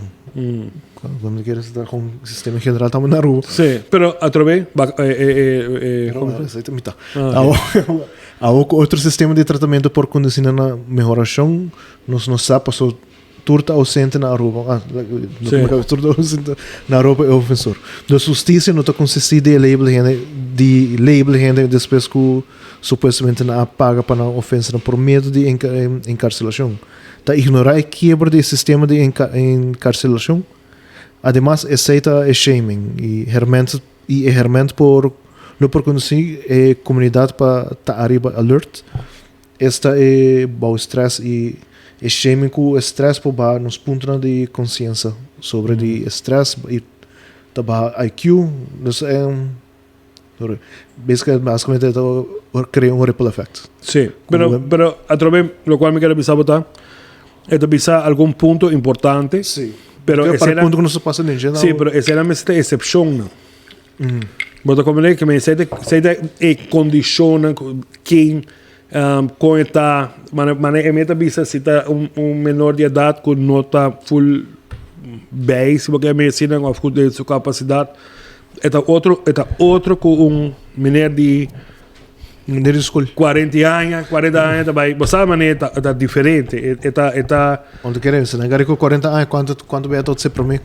Cuando quieres estar con sistema general estamos na Aruba. Sí, pero atrobe, ba, eh, eh, eh, eh, Pero, ¿cómo? esa mitad. Ah, ok. Awo cu otro sistema di tratamiento por conduci na mehoracion, nos no sa paso tur ta ausente na Aruba. Ah, no Sí. me tur ta ausente na Aruba e ofensor. Dus justicia no ta consisti di label hende, di label hende despues cu supuestamente nan a paga pa nan ofensa por medio di encarcelacion. Ta ignorá e kiebra di e sistema di enkarselashon. Ademas, esei ta e shaming i herment i e herment por lo por kondusí e komunidat pa ta ariba alert. Esta e bou stress i e shaming ku e stress por baha nos puntonan di konsiensa sobre di e stress i ta baha IQ. Dus e Basicamente ta crea un ripple effect. Sí, pero, pero atrobe lo cual mi quiere bisa bo ta, e ta bisa algun punto importante. Sí. Pero Pero ese para era, punto que nos pasa den sí, pero ese era mester excepción no. Bo ta comprende ke men esei ta esei ta e kondishonnan ku ken kon e ta mane mane e meta bisa si ta un un menor di edat ku no ta full bij si bo ke mester asina òf ku den su kapasidat e ta otro e ta otro ku un meneer di Meneer di skol. 40 aña 40 aña ta bai bo sa mane ta ta diferente e e ta e ta. Unda kere si nan gari ku 40 aña kuantu kuantu bia tot se prome?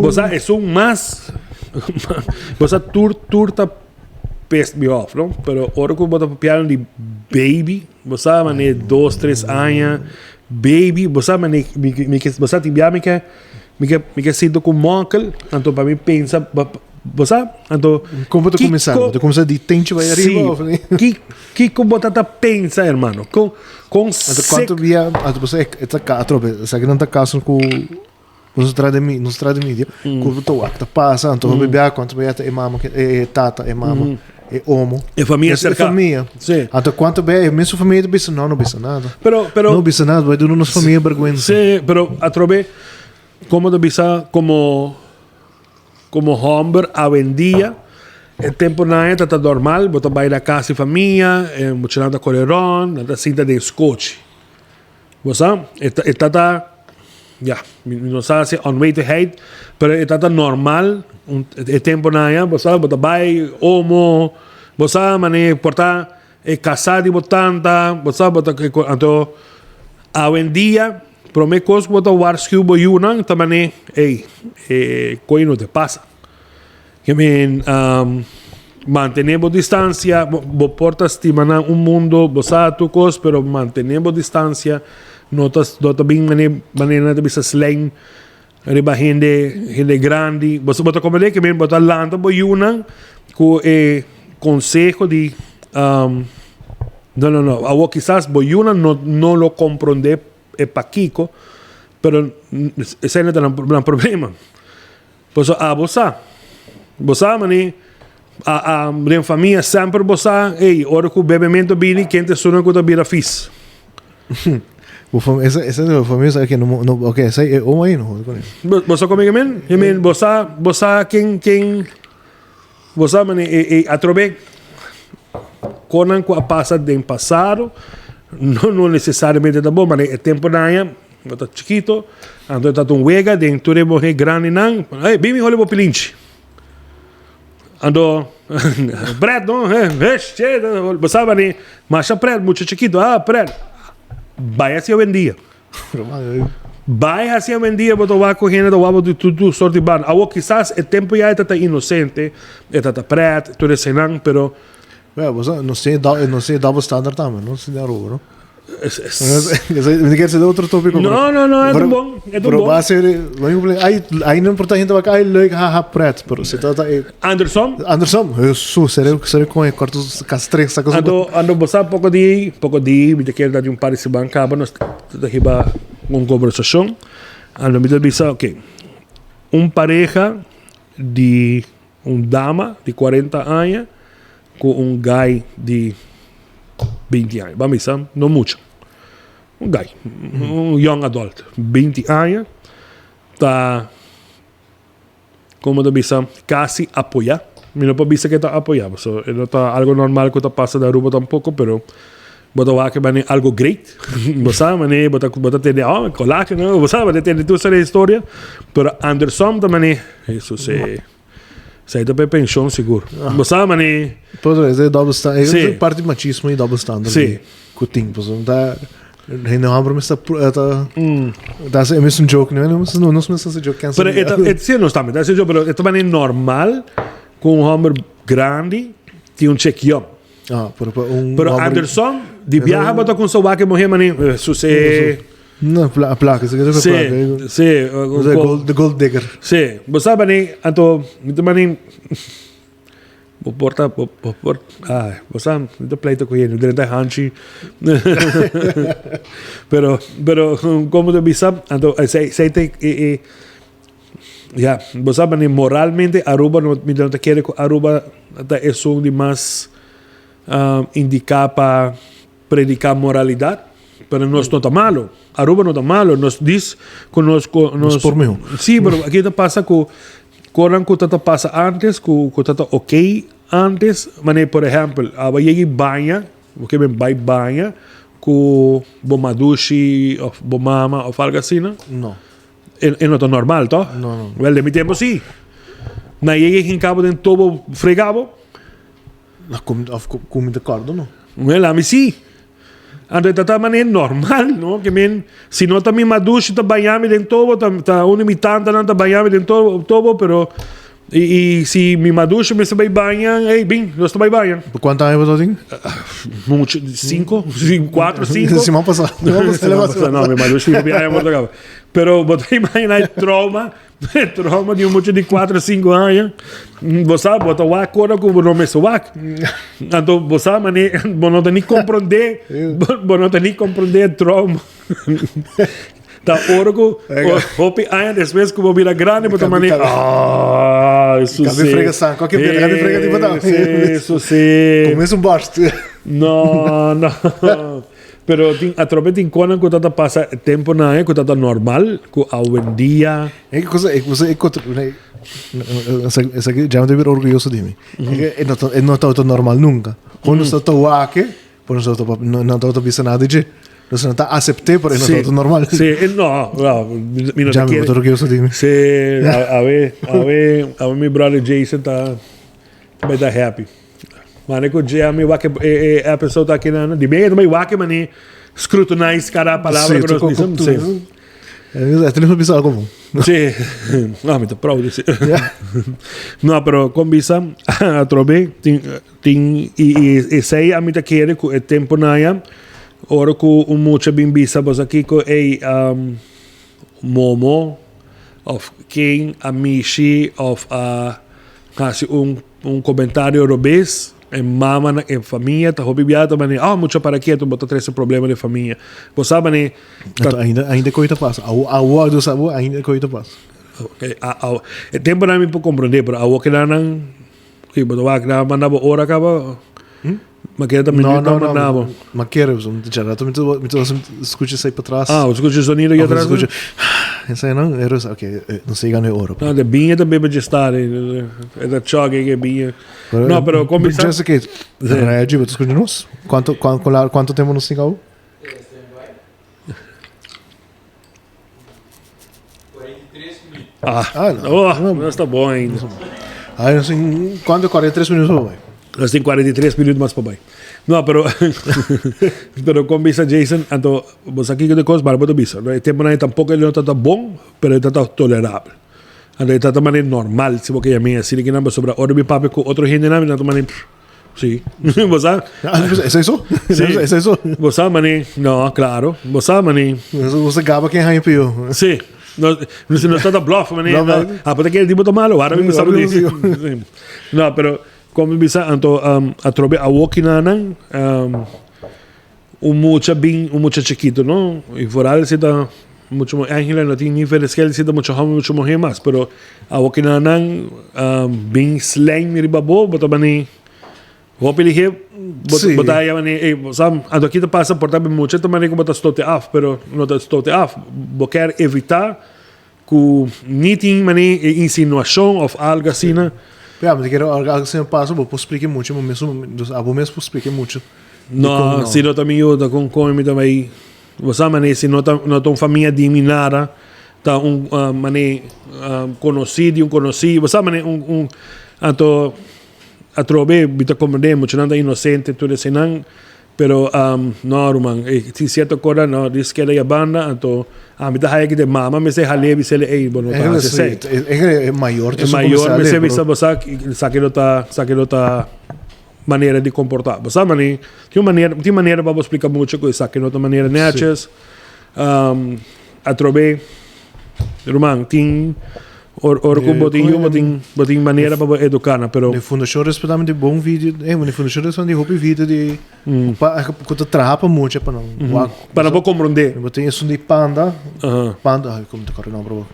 Bo sa esun mas bo sa tur tur ta pissed me off no pero ora ku bo ta papiando di baby bo sa mane dos tres aña baby bo sa mane mi ke bo sa tin bia mi ke mi ke mi ke sinti ku mòkel anto pa mi pensa bo sa anto Kon bo ta kuminsá? Bo ta kuminsá di tenchi bai ariba òf ni? Kiko bo ta ta pensa hermano? Kon kon Anto kuantu bia anto pasobra e ta ka atrobe esaki nan ta kaso ku nos a traha den mi nos a traha den media ku bo ta wak ta pasa anto hopi bia kuantu bia ta e mama ke e tata e mama e omo E famia e serka. famia Sí. anto kuantu bia e mesun famia ta bisa no no bisa nada Pero pero no bisa nada bai duna nos famia bergwensa. Sí, pero atrobe komo ta bisa komo Como homber awendia e temponan e ta ta normal, bo ta bai na cas di famia, e muchanan ta core rond, nan ta sinta den scochi. Bo sa? E ta e ta ta, ya, mi no sa si onwetendheid, pero e ta ta normal un e temponan aya, bo sa, bo ta bai omo, bo sa mane por ta e casa di bo tanta, bo sa, bo ta anto awendia Prome kos ku bo ta warsku bo yunan ta man'é, Ey, e koe no te pasa. Ke men, mantené bo distansia, bo por ta stima nan un mundo, bo sa tur kos, pero mantené bo distansia, no ta no ta bin man'é manera nan ta bisa slang riba hende hende grandi. Bo bo ta komprendé? Ke men bo ta lanta bo yunan ku e konseho di. No, no, no. Awor kisas bo yunan no, no lo komprondé e pakiko, pero esei no ta nan, nan problema. Pasobra abo sa. Bo sa mane a, a den famia semper bo sa, ey, ora ku bebementu bini, ken ta esunnan ku ta bira fis? Bo fam, esa, esa bo famia sa ke no, no, ok, esei e omo ei no hodi kuné. Bo, bo sa komo ke men? I mean, bo sa, bo sa ken, ken. Bo sa mane e e atrobe konan ku a pasa den pasado no no nesesariamente ta bon mane e temponan aya bo ta chikito anto ta un wega den tur e muher grandinan ey bin mi holi bo pilinchi anto pret no che bo sa mane masha pret mucha chikito ah pret bai haci awendia. Bai haci awendia bo ta wak cu hende ta wak bo di tur tur sort di banda. Awor kisas e tempo ya e ta ta inocente, e ta ta pret, tur esenan, pero. Well, bo sa, nos tin e nos tin e double standard tambe, no? Si den Aruba, no? Mi kier sede otro topico. No, no, no, e ta bon, e ta Pero bon. base, ai, ai no importa hende wak, ai leuk, haha, pret, pero si ta ta e. Andersom? Andersom, Jesus, seré, seré con e corto cas tres saca su. Anto, anto bo sa poco di, poco di, mi ta kere dat di un par di siman caba nos ta hiba un conversacion. Anto mi ta bisa, ok, un pareha di un dama di cuarenta aña cu un guy di binti aña, ban bisa, no mucho, un guy, un young adult, binti aña, ta. Como ta bisa, casi apoya. Mi no por bisa que ta apoya, pasobra e no ta algo normal cu ta pasa na Aruba tampoco, pero bo ta wak mane algo great. Bo sa mane bo ta bo ta tende oh colache no, bo sa bo ta tende tur sort di historia, pero andersom ta mane Jesus e esey ta pa e pension sigur. Bo sa mane. Por eso e double standard, Sí. e parti machismo y double standard Sí. cu tin, pasobra ta Hende homber mester ta ta e mes un joke, no? No, nos mester haci joke cancel. Pero e ta, e, sí, nos tambe ta haci joke, pero e ta manera normal cu un homber grandi tin un chick young. Ah, pero pa un Pero homber- andersom, di biaha bo ta con wak e muher mane, suce. No, pla placa, se Sí, placa. sí. The gold, the gold digger. Sí, bo sa mane, anto, mi ta mane, Bo por ta, bo, bo por, ay, bo sa, mi ta pleita ku hende, drenta hanchi. Pero, pero, como ta bisa, anto, esei, esei ta e, e, ya, bo sa, mane moralmente Aruba no, mi no ta kere ku Aruba ta esun di mas indiká pa prediká moralidat, pero nos no ta malo. Aruba no ta malo, nos dis ku nos, ku nos. Nos por mihó. Sí, pero aki ta pasa ku. Konan ku ta pasa antes, ku ku ta ok antes, manera por ehèmpel, abo yega i baña, bo ke ben bai baña ku bo madushi òf bo mama òf algu asina. No. E no ta normal, tòg? No, no. Wèl, den mi tempu si. Nan yega i hinka bo den tobo frega bo. Na ku of ku mi ta kòrda no. Wèl, ami si. Anto e ta ta manera normal, no? Ke men, si no ta mi madushi ta baña mi den tobo, ta ta un di mi tantanan ta baña mi den tobo, tobo, pero i i si mi madushi mester bai baña, ey, bin, nos ta bai baña. Kuantu aña bo ta tin? Mucho, sinku, kuatro, sinku. Siman pasá. Siman pasá, no, mi madushi hopi aña por ta kaba. Pero bo ta imaginá e trauma. Trauma di un mucha di 4, 5 aña. Bo sa, bo ta wak ora ku bo no mester wak. Anto bo sa mane, bo no ta ni komprondé, bo no ta ni komprondé e trauma. Ta ora ku hopi aña despues ku bo bira grandi bo ta mane, ah, eso si. Kabe frega san, koke bira, kabe frega di bota. Eso si. Komes un borst. No, no. Pero tin atrobe tin konan ku ta ta pasa temponan e ku ta ta normal ku awendia. E cosa e cosa e kotro esaki ya me ta bira orguyoso di mi. E no ta e no ta normal nunca. Kon nos ta ta wak pero nos ta no ta bisa nada di dje. Nos no ta asept'é pero e no ta normal. Si, no, no, mi no ta Ya me kere. ta orguyoso di mi. Si, awe awe awe mi brother Jason ta ta ta happy. Mane ku dje ami wak e e episode aki nan, di bien e ta bai wak e mane scrutinize kada palabra ku nos bisa. Si. E ta bisa algo bon. Si. No, mi ta proud di si. No, pero kon bisa atrobe tin tin i i esei ami ta kere ku e temponan ya ora ku un mucha bin bisa boso kiko ey momo of ken a mishi of a hasi un Un comentario robes, e mamanan, e famia ta hopi bia ta mane, oh mucha para ketu, bo ta trece problema den famia. Bo sa mane, ta. Anto ainda, ainda koe ta pasa. Awo, awo do sa bo, ainda koe ta pasa. Okay, a, a, e temponan mi por comprende, pero awo kedanan, si bo ta wak nan manda bo ora kaba, Ma kere ta No, minuut no, nan no. manda bo. Ma kere, so, mi ta rato mi ta mi ta skucha esei patras. Ah, bo skucha sonido Of atras? skucha esei nan, e rus, okay, no sei gana e ora. No, de biña ta bebe dje stari, e ta choke ke biña. No, pero kon bisa. Just okay, Reggie, bo ta skucha nos? Kuanto, kuanto tempo nos tin kau? Ah, ah no. Oh, no está bom ainda. Ah, nos tin kuanto? 43 minutos pa bai. Nos tin 43 minutos mas pa bai. No, pero pero kon bisa Jason, anto bo sa kiko de kos, maar bo ta bisa. E temponan tampoco no ta bon, pero e ta tolerabel. Anto e ta ta manera normal, si bo ke yam'é asina kinan, pasobra ora mi papia ku otro hendenan, mi ta manera Sí. Bo sa? Ah, es eso? Sí. Es eso? Bo sa mané? No, claro. Bo sa mané? Bo sa gaba ken haña pio. Sí. No, no, no está bluff, mané. No, No, ah, pero que tipo malo, ahora mismo sabe Sí. dice. No, pero como bisa anto atrobe awoki nanan un mucha bin, un mucha chiquito, no? Y vooral si ta mucho mo Angela no tin ni verschil si ta mucho hombre mucho mujer mas, pero awoki nanan bin slang riba bo, bo ta mané hopi lihe bo Sí. bo ta haya mané, ey, bo sa, anto aki ta pasa por ta mucha ta mané ku bo ta stote af, pero no ta stote af. Bo kier evita ku ni tin mané e insinuashon of algo asina. Ja, mi ta kere algo asina pasa, bo por splika mucho, bo mes, dus abo mes por splika mucho. No, si no ta mi yuda kon kon mi ta bai, bo sa mané si no ta no ta un famia di mi nada, ta un mané konosí di un konosí, bo sa mané un un anto atrobe mi ta komprendé muchanan ta inosente tur eseinan, pero no ruman tin sierto kos no dis keda ya banda anto ami ta haya kite mama mester hal'é bis'é ey bo no ta hasi esei. E mayor E mayor mester bisa bo sa esaki lo ta esaki lo ta manera di komportá. Bo sa mane, tin un manera, tin manera pa bo splika mucha ku esaki no ta manera nètjes. Atrobe, ruman, tin or ora ku bo tin yu bo tin bo tin manera pa bo eduká nan, pero. Den Fundashon Respetá mi tin bon video, eh, den Fundashon Respetá mi tin hopi video di pa ku ta traha pa mucha pa nan wak. Pa nan por komprondé. Bo tin esun di panda, panda, ai komo ta kòrda e nòmber awor.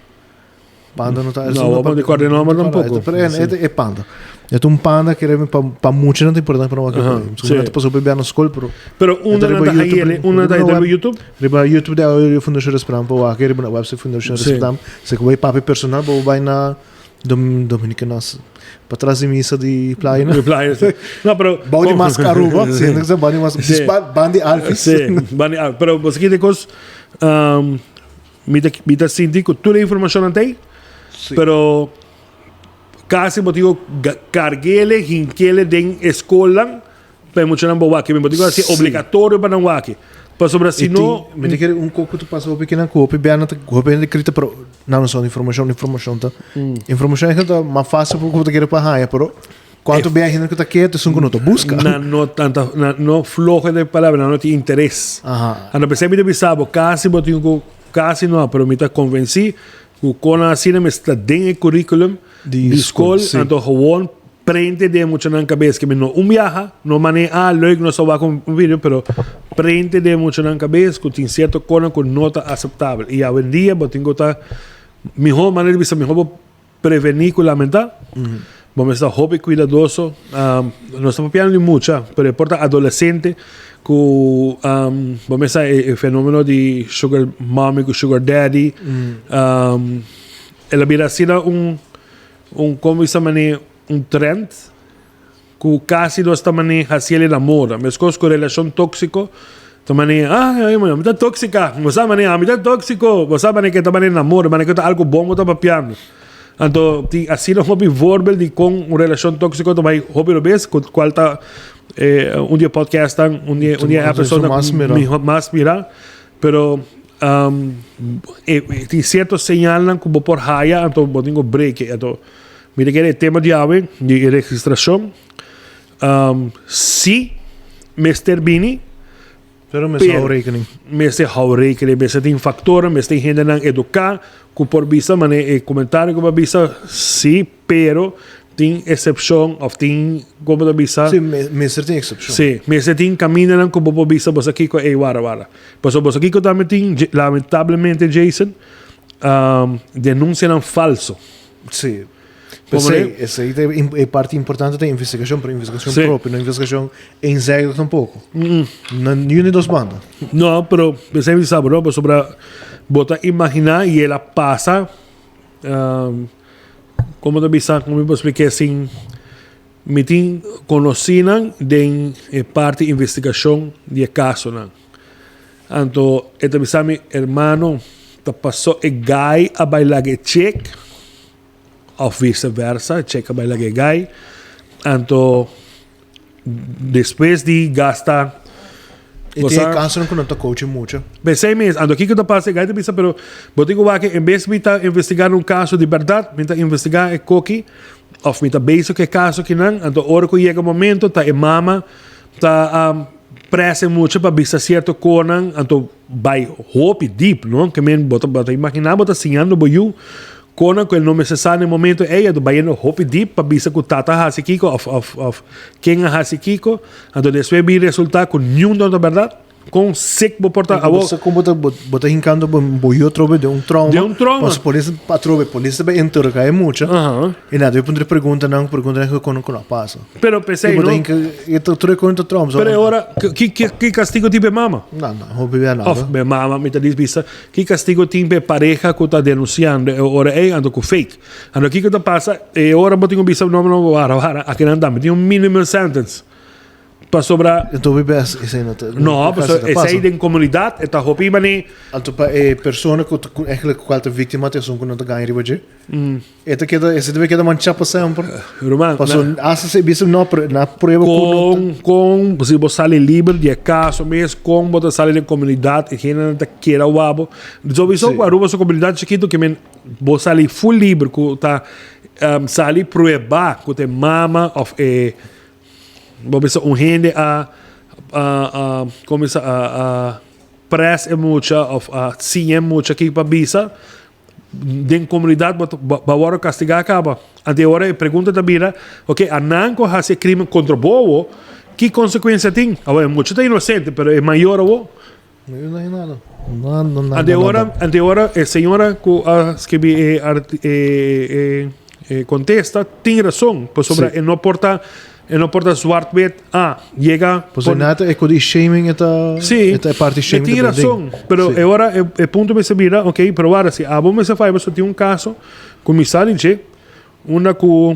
Panda no ta No, bo no kòrda e nòmber tampoko. Pero e e panda. E ta un panda ku pa pa mucha nan ta importante pa nan wak. Si. Nan ta pasa hopi bia na skol pero. Pero unda nan ta haña el? Unda nan ta haña riba YouTube? Riba YouTube di Fundashon Respetá pa wak riba nan website Fundashon Respetá. Si ku bai papia personal bo bai na. Dom Dominicanas patras di misa di playa no. Di playa si. No pero Bou di mask Aruba, si hende sa bou di mask, Si. ban di Alphys. Si, ban di Alphys. Pero bo sa kiko kos, mi ta mi ta sinti ku tur e informashonnan ta ei, Si. pero kasi bo tin ku karg'ele, hink'ele den e skolnan Pa e muchanan bo wak. Mi bo tin ku hasi obligatorio pa nan wak. Pasobra si no. Mi ta kere un koko ta pasa hopi kinan ku hopi bia nan ta hopi hende krita pero nan no sa informashon informashon ta informashon ta mas fásil ku bo ta kere pa haña pero kuantu bia hende ku ta ketu esun ku no ta buska. Nan no tanta nan no floho den palabra nan no tin interes. Anto p'esei mi ta bisa bo kasi bo tin ku kasi no pero mi ta konvensí ku kon nan asina mester ta den e curriculum Di Di skol, skol, si. anto gewoon prente den muchanan kabes ke mi no un biaha, no mane ah leuk nos a wak un video, pero prente den muchanan kabes ku tin sierto konan ku no ta aseptabel. I awendia bo tin ku ta miho manera di bisa miho bo prevení ku lamentá. Bo mester ta hopi kuidadoso. Nos ta papiando di mucha, pero e por ta adolesente ku bo mester sa e fenomeno di sugar mommy ku sugar daddy. El a bira asina un, un como bisa mane, un trend cu casi nos ta mane haci el na moda. Mescos cu relacion toxico, ta mane, ah, ay, mi ta toxica, bo sa mane, ami ta toxico, bo sa mane ke ta mane na moda, mane ke ta algo bon bo ta papiando. Anto, tin asina hopi voorbeeld di con un relacion toxico ta bay hopi robes, cu cual ta eh, un di e podcastnan, un di, un di e episodenan Mas mira. miho mas mira. Pero e tin cierto señalnan cu bo por haya anto bo tin cu breken. Anto mi ta kere e tema di awe di e registracion si mester bini Pero mester hou rekening. Mester hou rekening, mester tin factornan, mester tin hendenan educa cu por bisa mane e comentario cu bo a bisa si pero Tin excepcion of tin, como ta bisa? Sí, mester tin excepcion. Sí, mester tin camindanan cu bo por bisa boso kico, ey, wara, wara. Pasobra boso kico tambe tin, lamentablemente, Jason, denuncianan falso. Sí. P'esey, esey ta e parti importante ta investigacion, pero investigacion propio, no investigacion eenzijdig tampoco. Na niun di dos banda. No, pero p'esey mi sa bo, no, pasobra bo ta imagina y el a pasa. Como ta bisa, como mi por spliké sin mi tin conocinan den e parti investigacion di e casonan. Anto e ta bisa mi, hermano, ta paso e guy a bay laga e chick of vice versa, e chick a bay laga e guy. Anto Despues di gasta. E tin e kansonan ku no ta coachen mucho. P'esei mes, anto kiko ta pasa? E gai ta bisa, pero bo tin ku wak en bes mi ta investigá un kaso di bèrdat, mi ta investigá e koki òf mi ta bezig ku e kaso kinan, anto ora ku yega momento ta e mama ta presa e mucha pa bisa sierto konan, anto bai hopi dip, no? Ke men bo ta bo ta imaginá bo ta siñando bo yu Kona ku el no mester sa na e momento ei, a bayendo hopi dip pa bisa ku tata a hasi kiko òf òf òf ken a hasi kiko. Anto despues bin resultá ku niun no ta bèrdat. Kon sik bo por ta awor. Bo sa kon bo ta bo ta hinkando bo bo yu atrobe den un trauma. Den un trauma. Pasobra polis atrobe polis ta bai interogá e mucha. I nan ta bai puntra preguntanan preguntanan ku kono ku no a pasa. Pero p'esei no. I bo ta hinka e ta tur e kon ta trauma. Pero e ora ki ki ki kastigo tin pa e mama? No no hopi bia nada. Òf e mama mi ta bisa. Ki castigo tin pa e pareha cu ta denunciando e ora ey anto cu fake? Anto kico ta pasa e ora bo tin cu bisa no no wara wara akinan tambe tin un minimum sentence pasobra Anto hopi bes esey no ta No pasobra esey den comunidad e ta hopi mane. Anto pa e persona cu ta eigenlijk cual ta victima ta esun cu no ta gaña riba dje. E ta keda, ese debe keda manchá pa semper. Ruman, Paso hasta se bisa no, pero na prueba ku no Kon, kon, si bo sali liber di e kaso mes, kon bo ta sali den komunidat, e hendenan ta keda wak bo. Sowieso ku Aruba su komunidat chikitu ke men bo sali full liber ku ta sali prueba ku ta e mama òf e bo bisa un hende a a a kon bisa a a pres e mucha òf a siña e mucha kiko pa bisa. Den comunidad bo bo worde castiga caba. Ante ora e pregunta ta bira, ok, anan cu haci e crimen contra bo awo, ki consecuencia tin? Awo e mucha ta inocente, pero e mayor awo? No hay nada. Nada, nada, Ante ora, ante ora e señora cu a scribi e e e e contesta tin razon, pasobra e no por ta E no por ta zwart wit, ah, yega. Pues por... nada e di shaming e ta sí, e ta parte shaming. E tin razón, pero sí. E ora e, e punto mester bira, ok, pero wara si abo mester fai, pasobra tin un caso cu mi sa di dje, Unda ku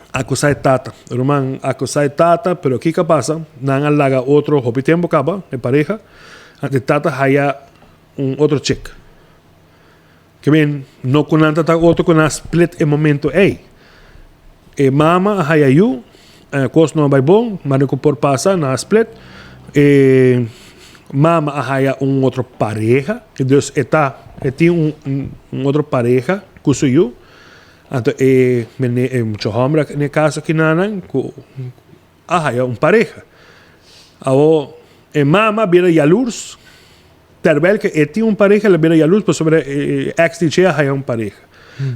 akusá e tata. Ruman akusá e tata, pero kiko a pasa? Nan a laga otro hopi tempu kaba, e pareha, anto e tata haya un otro chek. Ke men, no ku nan ta ta otro ku nan a split e momento ei. E mama a haya yu, e kos no a bai bon, mane ku por pasa, nan a split. E mama a haya un otro pareha, dus e ta, e tin un un otro pareha ku su yu. Anto e mene e mucha homber den e kaso kinanan ku a haya un pareha. Awo e mama a bira yalurs, terwijl ke e tin un pareha el a bira yalurs pasobra e ex di dje a haya un pareha.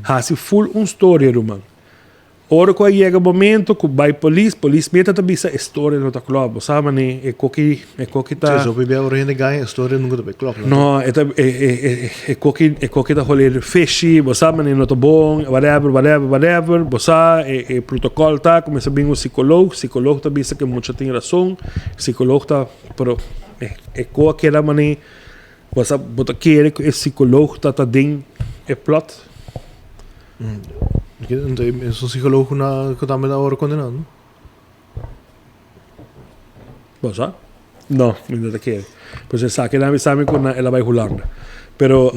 Hasi ful un storia ruman. Ora ku a yega momento ku bai polis, polis meta ta bisa e storia no ta klòp. Bo sa mane e koki e koki ta. Sí, hopi bia ora hende gaña e storia nunka ta bai klòp. No, e ta e e e koki e koki ta hole fishy, bo sa mane no ta bon, whatever, whatever, whatever. Bo sa e e protokòl ta ku mester bin un sikolog, sikolog ta bisa ku e mucha tin rason, sikolog ta pero e e ko a keda mane bo sa bo ta kere ku e sikolog ta ta den e plòt. Anto esun psicologo na ku tambe ta ora kondená no? Bo sa? No, mi no ta kere. Pues esaki nan a bisa mi ku nan el a bai Hulanda. Pero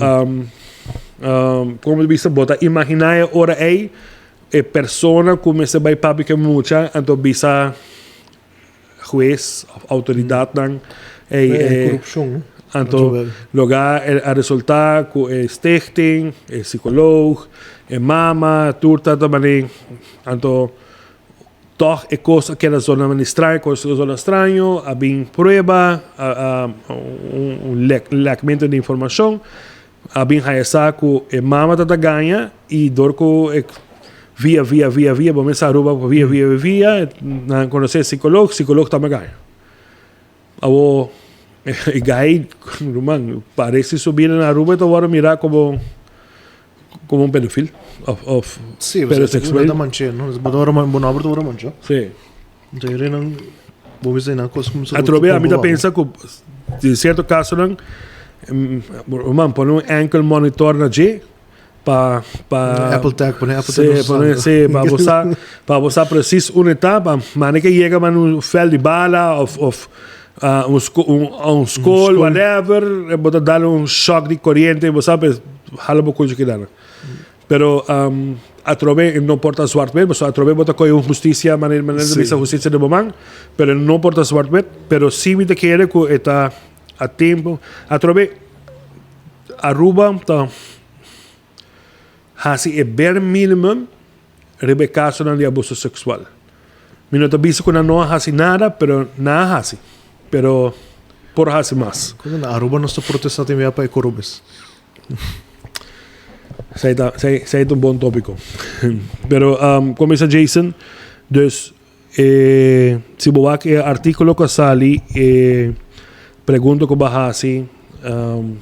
komo ta bisa bo ta imaginá e ora ei e persona ku mester bai papia ku e mucha anto bisa hues of autoridadnan ey e corrupcion anto loga a resulta cu e stichting e psicoloog e mama tur ta ta mane anto toch e cos a keda zona mane straño cos a zona straño a bin prueba a un lekmento di informacion A bin haya sa cu e mama ta ta gaña y dor cu e via via via via bo mester Aruba via via via via nan conoce e psicoloog, psicoloog tambe gaña. Awo e guy ruman parece su bida na Aruba ta worde mira como como un pedofil of of Sí, pedosexual. Ta manche, no? Bo ta worde bo nomber ta worde mancha. Sí. Entonces renan bo bisa nan cos como Atrobe a mi ta pensa cu den cierto casonan man pone un ankle monitor na dje pa pa Apple tag pone Apple tag sí, pone sí, pa bo sa pa bo sa precies unda ta pa mane ke yega man un vel di bala of of un un un school whatever bo ta dal un shock di coriente bo sa pues hala bo cuchi keda nan. Pero atrobe e no por ta zwart-wit, pasobra atrobe bo ta kohe un hustisia, manera manera ta bisa hustisia den bo man, pero e no por ta zwart-wit, pero si mi ta kere ku e ta a tempo, atrobe Aruba ta hasi e bare minimum riba e kasonan di abuso seksual. Mi no ta bisa ku nan no a hasi nada, pero nan a hasi, pero por hasi mas. Na Aruba nos ta protesta tin bia pa e korobes. Esei ta, esei, esei ta un bon tópiko. Pero um, como bisa Jason, dus eh, si bo wak e artíkulo ku a sali, e pregunta ku bo a hasi, um,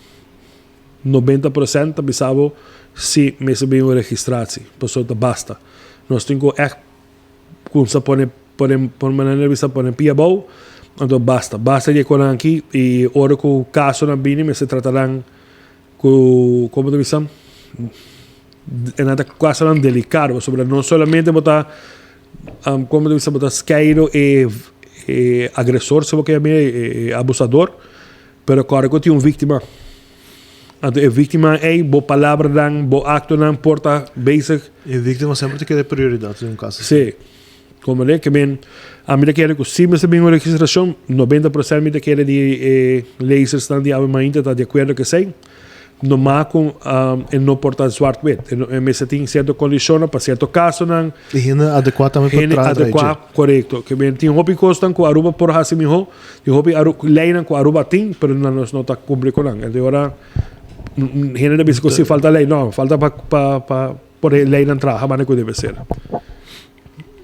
90% ta bisa bo si mester bin un registratie, pasobra ta basta. Nos tin ku ègt Kumsa pone pone pone manera bisa pone pia abou anto basta basta di e konan aki i ora ku kasonan bini mester trata nan ku komo ta bisa e nan ta kasonan delikado pasobra no solamente bo ta komo ta bisa bo ta skeido e e agresor si bo ke yam'e e abusador pero kòrda ku tin un víktima. Anto e víktima ei, bo palabranan, bo aktonan por ta bezig. E víktima semper ta keda e prioridat den un kaso asina. Sí. Komprendé? Ke men, ami ta kere ku si mester bin un registrashon, 90% mi ta kere di e lezersnan di Awe Mainta ta di akuerdo ku esei. Noma ku e no por ta zwart-wit. E mester tin sierto kondishonnan pa sierto kasonan. E hende adekuá tambe por Hende traha traha adekuá, dje. korekto. Ke men tin hopi kosnan ku Aruba por hasi mihó. Tin hopi Aru leynan ku Aruba tin, pero nan nos no ta kumpli ku nan. Entonces ora hende ta bisa ku si falta ley. No, falta pa pa pa por e leynan traha manera ku debe ser.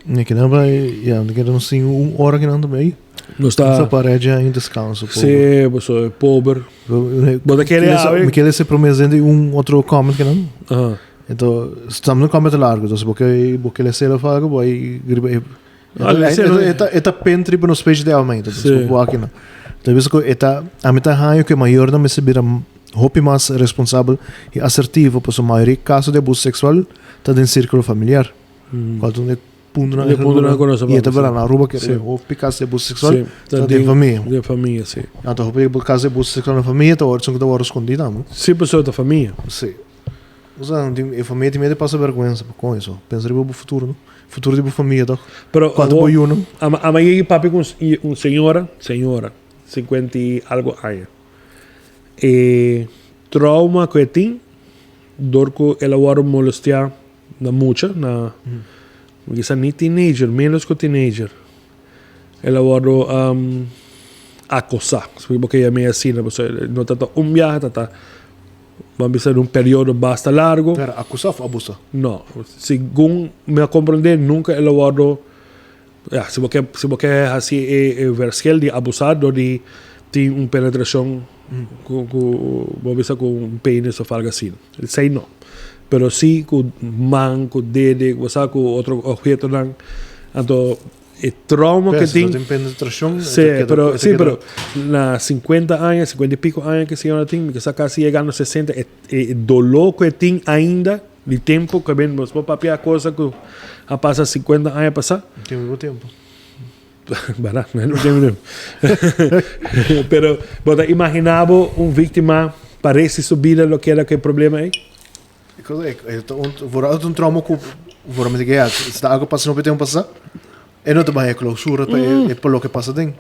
Mi keda bai, ya, mi keda nos tin un ora kinan ta bai. Nos ta. Nos ta para dja in descanso pober. Sí, boso pober. Bo ta kere awe? Mi kere se promés den di un otro comment kinan. Aha. Ento, estamos un comment largo, entonces bo ke bo ke leselo of algo, bo ai riba e E ta pent riba nos page de aumento. Sí. Entonces, bisa ku e ta, a mi ta haño ku e mayornan mester bira hopi mas responsabel i asertivo pasobra mayoria kaso di abuso seksual Ta den círculo familiar. Cual ta un e puntonan E puntonan cu nos a Y e ta papia, bera na Aruba que Sí. hopi caso di abuso sexual Sí, ta den famia. Den famia, sí. Anto hopi caso di abuso sexual na famia ta word son cu ta word scondi tambe. Sí, pasobra ta famia. Sí. Osea, tin e famia tin miedo di pasa bergwensa pa con eso. Pensa riba bo futuro, no? Futuro di bo famia toch? Pero Cuanto bo yunan? Ama ama yegi papia cu un señora, señora, 50 y algo aña. E trauma cu e tin dor cu el a wordo molestea na mucha, na mi kisa ni teenager, menos cu teenager. El a wordo acosa, si bo ke yam'e asina, pasobra no ta ta un biaha, ta ta Bo a bisa den un periodo basta largo. Pero acusa of abusa? No. Segun mi a comprende nunca el a wordo, ya, si bo ke, si bo ke haci e e verschil di abusa dor di tin un penetracion cu cu bo a bisa cu un penis of algo asina. Esey no. Pero si cu man, cu dede, bo sa cu otro obhetonan. Anto. E trauma que Pensa, tin. tin penetracion. Sí, pero, sí, pero na 50 aña, 50 y pico aña que señora tin, que está casi llegando a 60, e, e dolor que tin ainda, di tempo que ben, nos papia cosa que a pasa 50 aña pasá. Tin mismo tempo. Verdad, no tiene tiempo. Pero, bo ta imaginabo un víctima parece su vida lo que era que problema ahí? Vooral un trauma ku vooral met ja, si ta algo pasa no p'e tempo pasa, e no ta baña clausura pa e pa loke pasa den.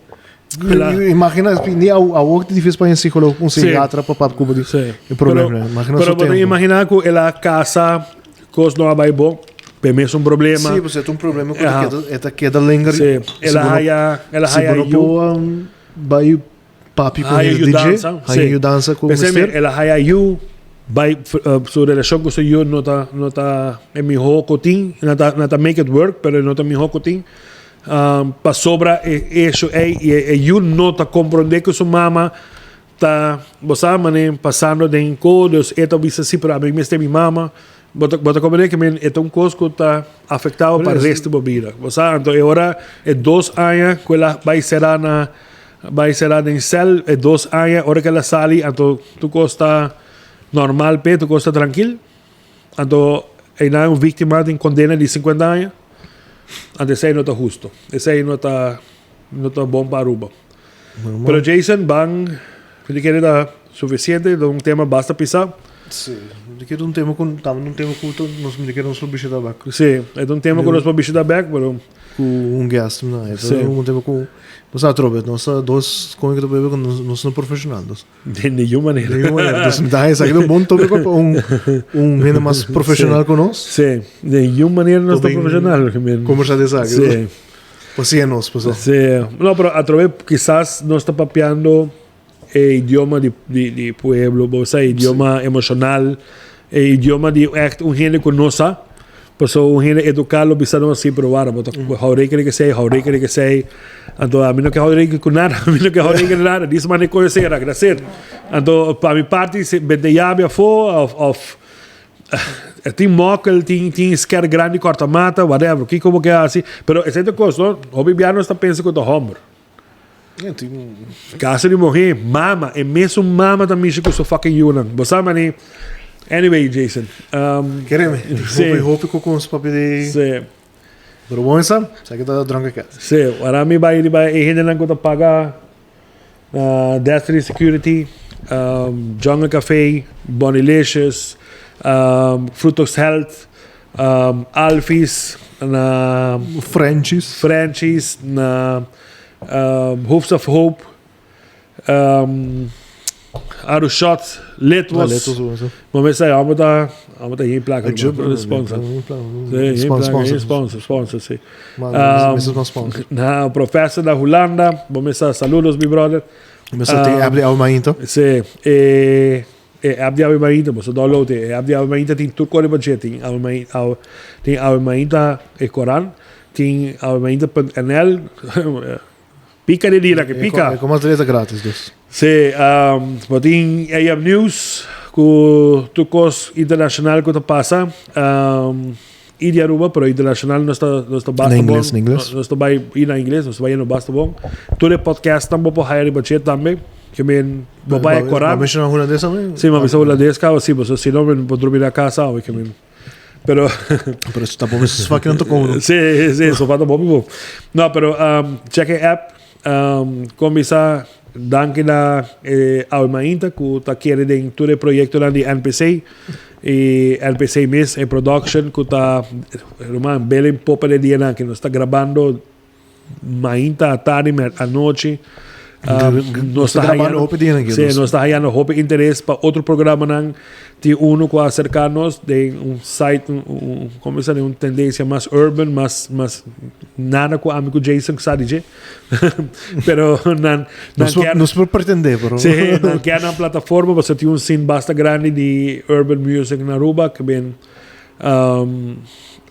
Imagina ni awor ta difícil pa un psicólogo, un psiquiatra pa papia ku bo di e problema. Imagina Pero bo ta imagina ku el a casa, kos no a bai bon, p'e mes un problema. Sí, pasobra e ta un problema ku ta keda, e ta keda linger. Sí, el a haya, el a haya Si bo no por bai Papi ku Haya hende di dje, yudansa, haya sí. yudansa ku Pensé mi, mester. el a haya yu, bai, su relashon ku su yu no ta, no ta e mihó ku tin, no ta, no ta make it work, pero no ta mihó ku tin. Pasobra e esho ei, i e yu no ta komprondé ku su mama ta, bo sa manera, pasando den ko, dus e ta bisa si, pero ami mester mi mama. Bo ta, bo ta komprendé ke men e ta un kos ku ta afektá bo pa resto di bo bida. Bo sa, anto e ora e dos aña ku el a bai será na Bai sera den sel e dos aña, ora ku el a sali anto tur kos ta normal p'e, tur kos ta trankil. Anto einan un víktima tin kondena di sinkuenta aña, anto esei no ta husto, esei no ta no ta bon pa Aruba. Pero Jason ban mi ta kere ta sufisiente, ta un tema basta pisá. Sí, mi ta kere un tema ku tambe un tema ku nos mi ta kere nos por bishita bèk. Sí, e ta un tema ku nos por bishita bèk, pero. Ku un guest, no, e ta un tema ku. Nos a trobe, nos ta dos con que ta bebe, nos nos no profesional, dus. De ningun manera. De ningun manera. Dus mi ta esaki ta un bon tópico pa un un hende mas profesional cu nos. Sí, de ningun manera nos ta profesional. Conversa de esaki. Sí. Pa siña nos, paso. Sí. No, pero atrobe kisas nos ta papiando e idioma di di di pueblo, bo sa idioma emocional, e idioma di echt un hende cu no sa. Paso un hende educa lo bisa nos si, pero wara, bo ta hou rekening esey, hou rekening esey. Anto ami no ke hou rekening cu nada, ami no ke hou rekening cu nada. Dis mane coge sera, that's it. Anto pa mi parti si bende yabi afo of of tin mokkel, tin tin sker grandi corta mata, whatever, kico bo ke haci. Pero esey ta cos no, hopi bia nos ta pensa cu ta homber. Casa di muher, mama, e mesun mama ta mishi cu su fucking yunan. Bo sa mani? Anyway, Jason. Um, Kereme, Sí. hopi hopi cu cons papi di. Sí. Pero bon esa, sa que ta dronka cat. Sí, ahora mi bai riba e hendenan cu ta paga uh, Destiny Security, um, Jungle Café, Bonilicious, um, Frutos Health, um, Alphys, na Frenchies. Frenchies, na um, Hoops of Hope, um, Arushot, Litwos. Letos, so. Maar we zeggen, allemaal daar, allemaal daar geen plak. Sponsor. Sponsor. Sí, geen plak, Sponsor. geen sponsor, sponsor, sí. Maar um, maar sponsor. Nou, professor da Hulanda, bo mesa saludos, mi brother. Mesa tin app di Awe Mainta. Sí, eh, E app di Awe Mainta, boso download e. E app di Awe Mainta tin tur kos riba dje. Tin Awe Mainta, Awe, tin Awe Mainta e koran, tin awemainta.nl. Pika di dira ke pika. E komo atleta gratis dus. Sí, um, bo tin AM News ku tur kos internashonal ku ta pasa. Um, i di Aruba, pero internashonal nos ta, nos ta basta Na bon. ingles, na ingles. Nos ta bai i na ingles, nos ta bai yendo basta bon. Tur e podcastnan bo por haya riba dje tambe. Ke men bo bai Ba koran. mencionar holandés también? Sí, ma bisa holandés kaba, sí, pasobra si no men por drumi na casa awe ke men. Pero Pero ta bo mes sofá kinan ta komo. Sí, sí, sofá ta hopi bon. No, pero um, check e app. Um, comienza danki na eh, Awe Mainta ku ta kere den tur e proyectonan di NPC. E NPC mes e production ku ta ruman belen popa de dianan que nos ta grabando Mainta, atardi, mer anochi. Nos ta grabando hopi dia nan. Sí, nos ta hayando hopi interes pa otro programanan. Tin uno ku a aserká nos den un site, un, komo bisa, un tendensia mas urban, mas, mas nada ku ami ku Jason sa di dje. Pero nan, nan kier... Nos por pretendé, pero... Sí, nan kier nan plataforma, pasobra tin un scene basta grandi di urban music na Aruba, ke ben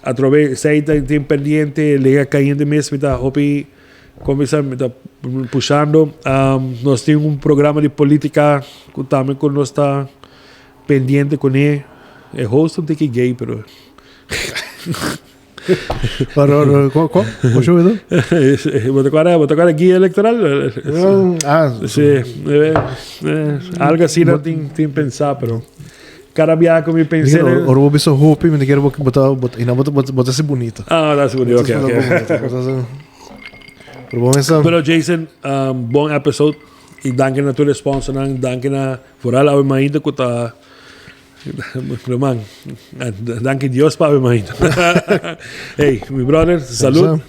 Atrobe esei ta tin pendiente lega cayente mes mi ta hopi como bisa mi ta pushando. Nos tin un programa di politica cu tambe cu nos ta pendiente cune. E host un tiki gay pero. Pero ko ko ko show edo? Bo ta acorda bo ta acorda guia electoral? Ah, si. Algo asina tin pensa pero. Cada biaha cu mi pensa en. Ora bo bisa hopi, mi ta kere bo ta bo ta bo ta bo ta hasi bunito. Ah, ta hasi bunito. Ok, ok. Pero bo mester. Pero Jason, bon episode y danki na tur e sponsornan, danki na vooral awe mainta cu ta Roman, danki Dios pa awe mainta. Hey, mi brother, salud.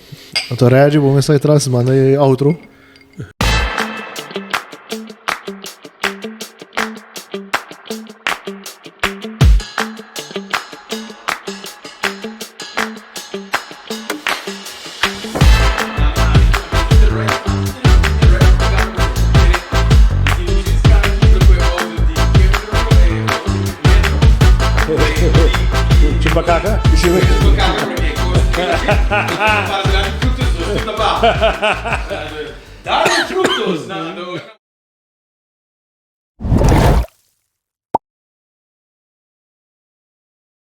Anto Reggie, bo mester atras, manda e outro. Chupacaka? Dale frutos!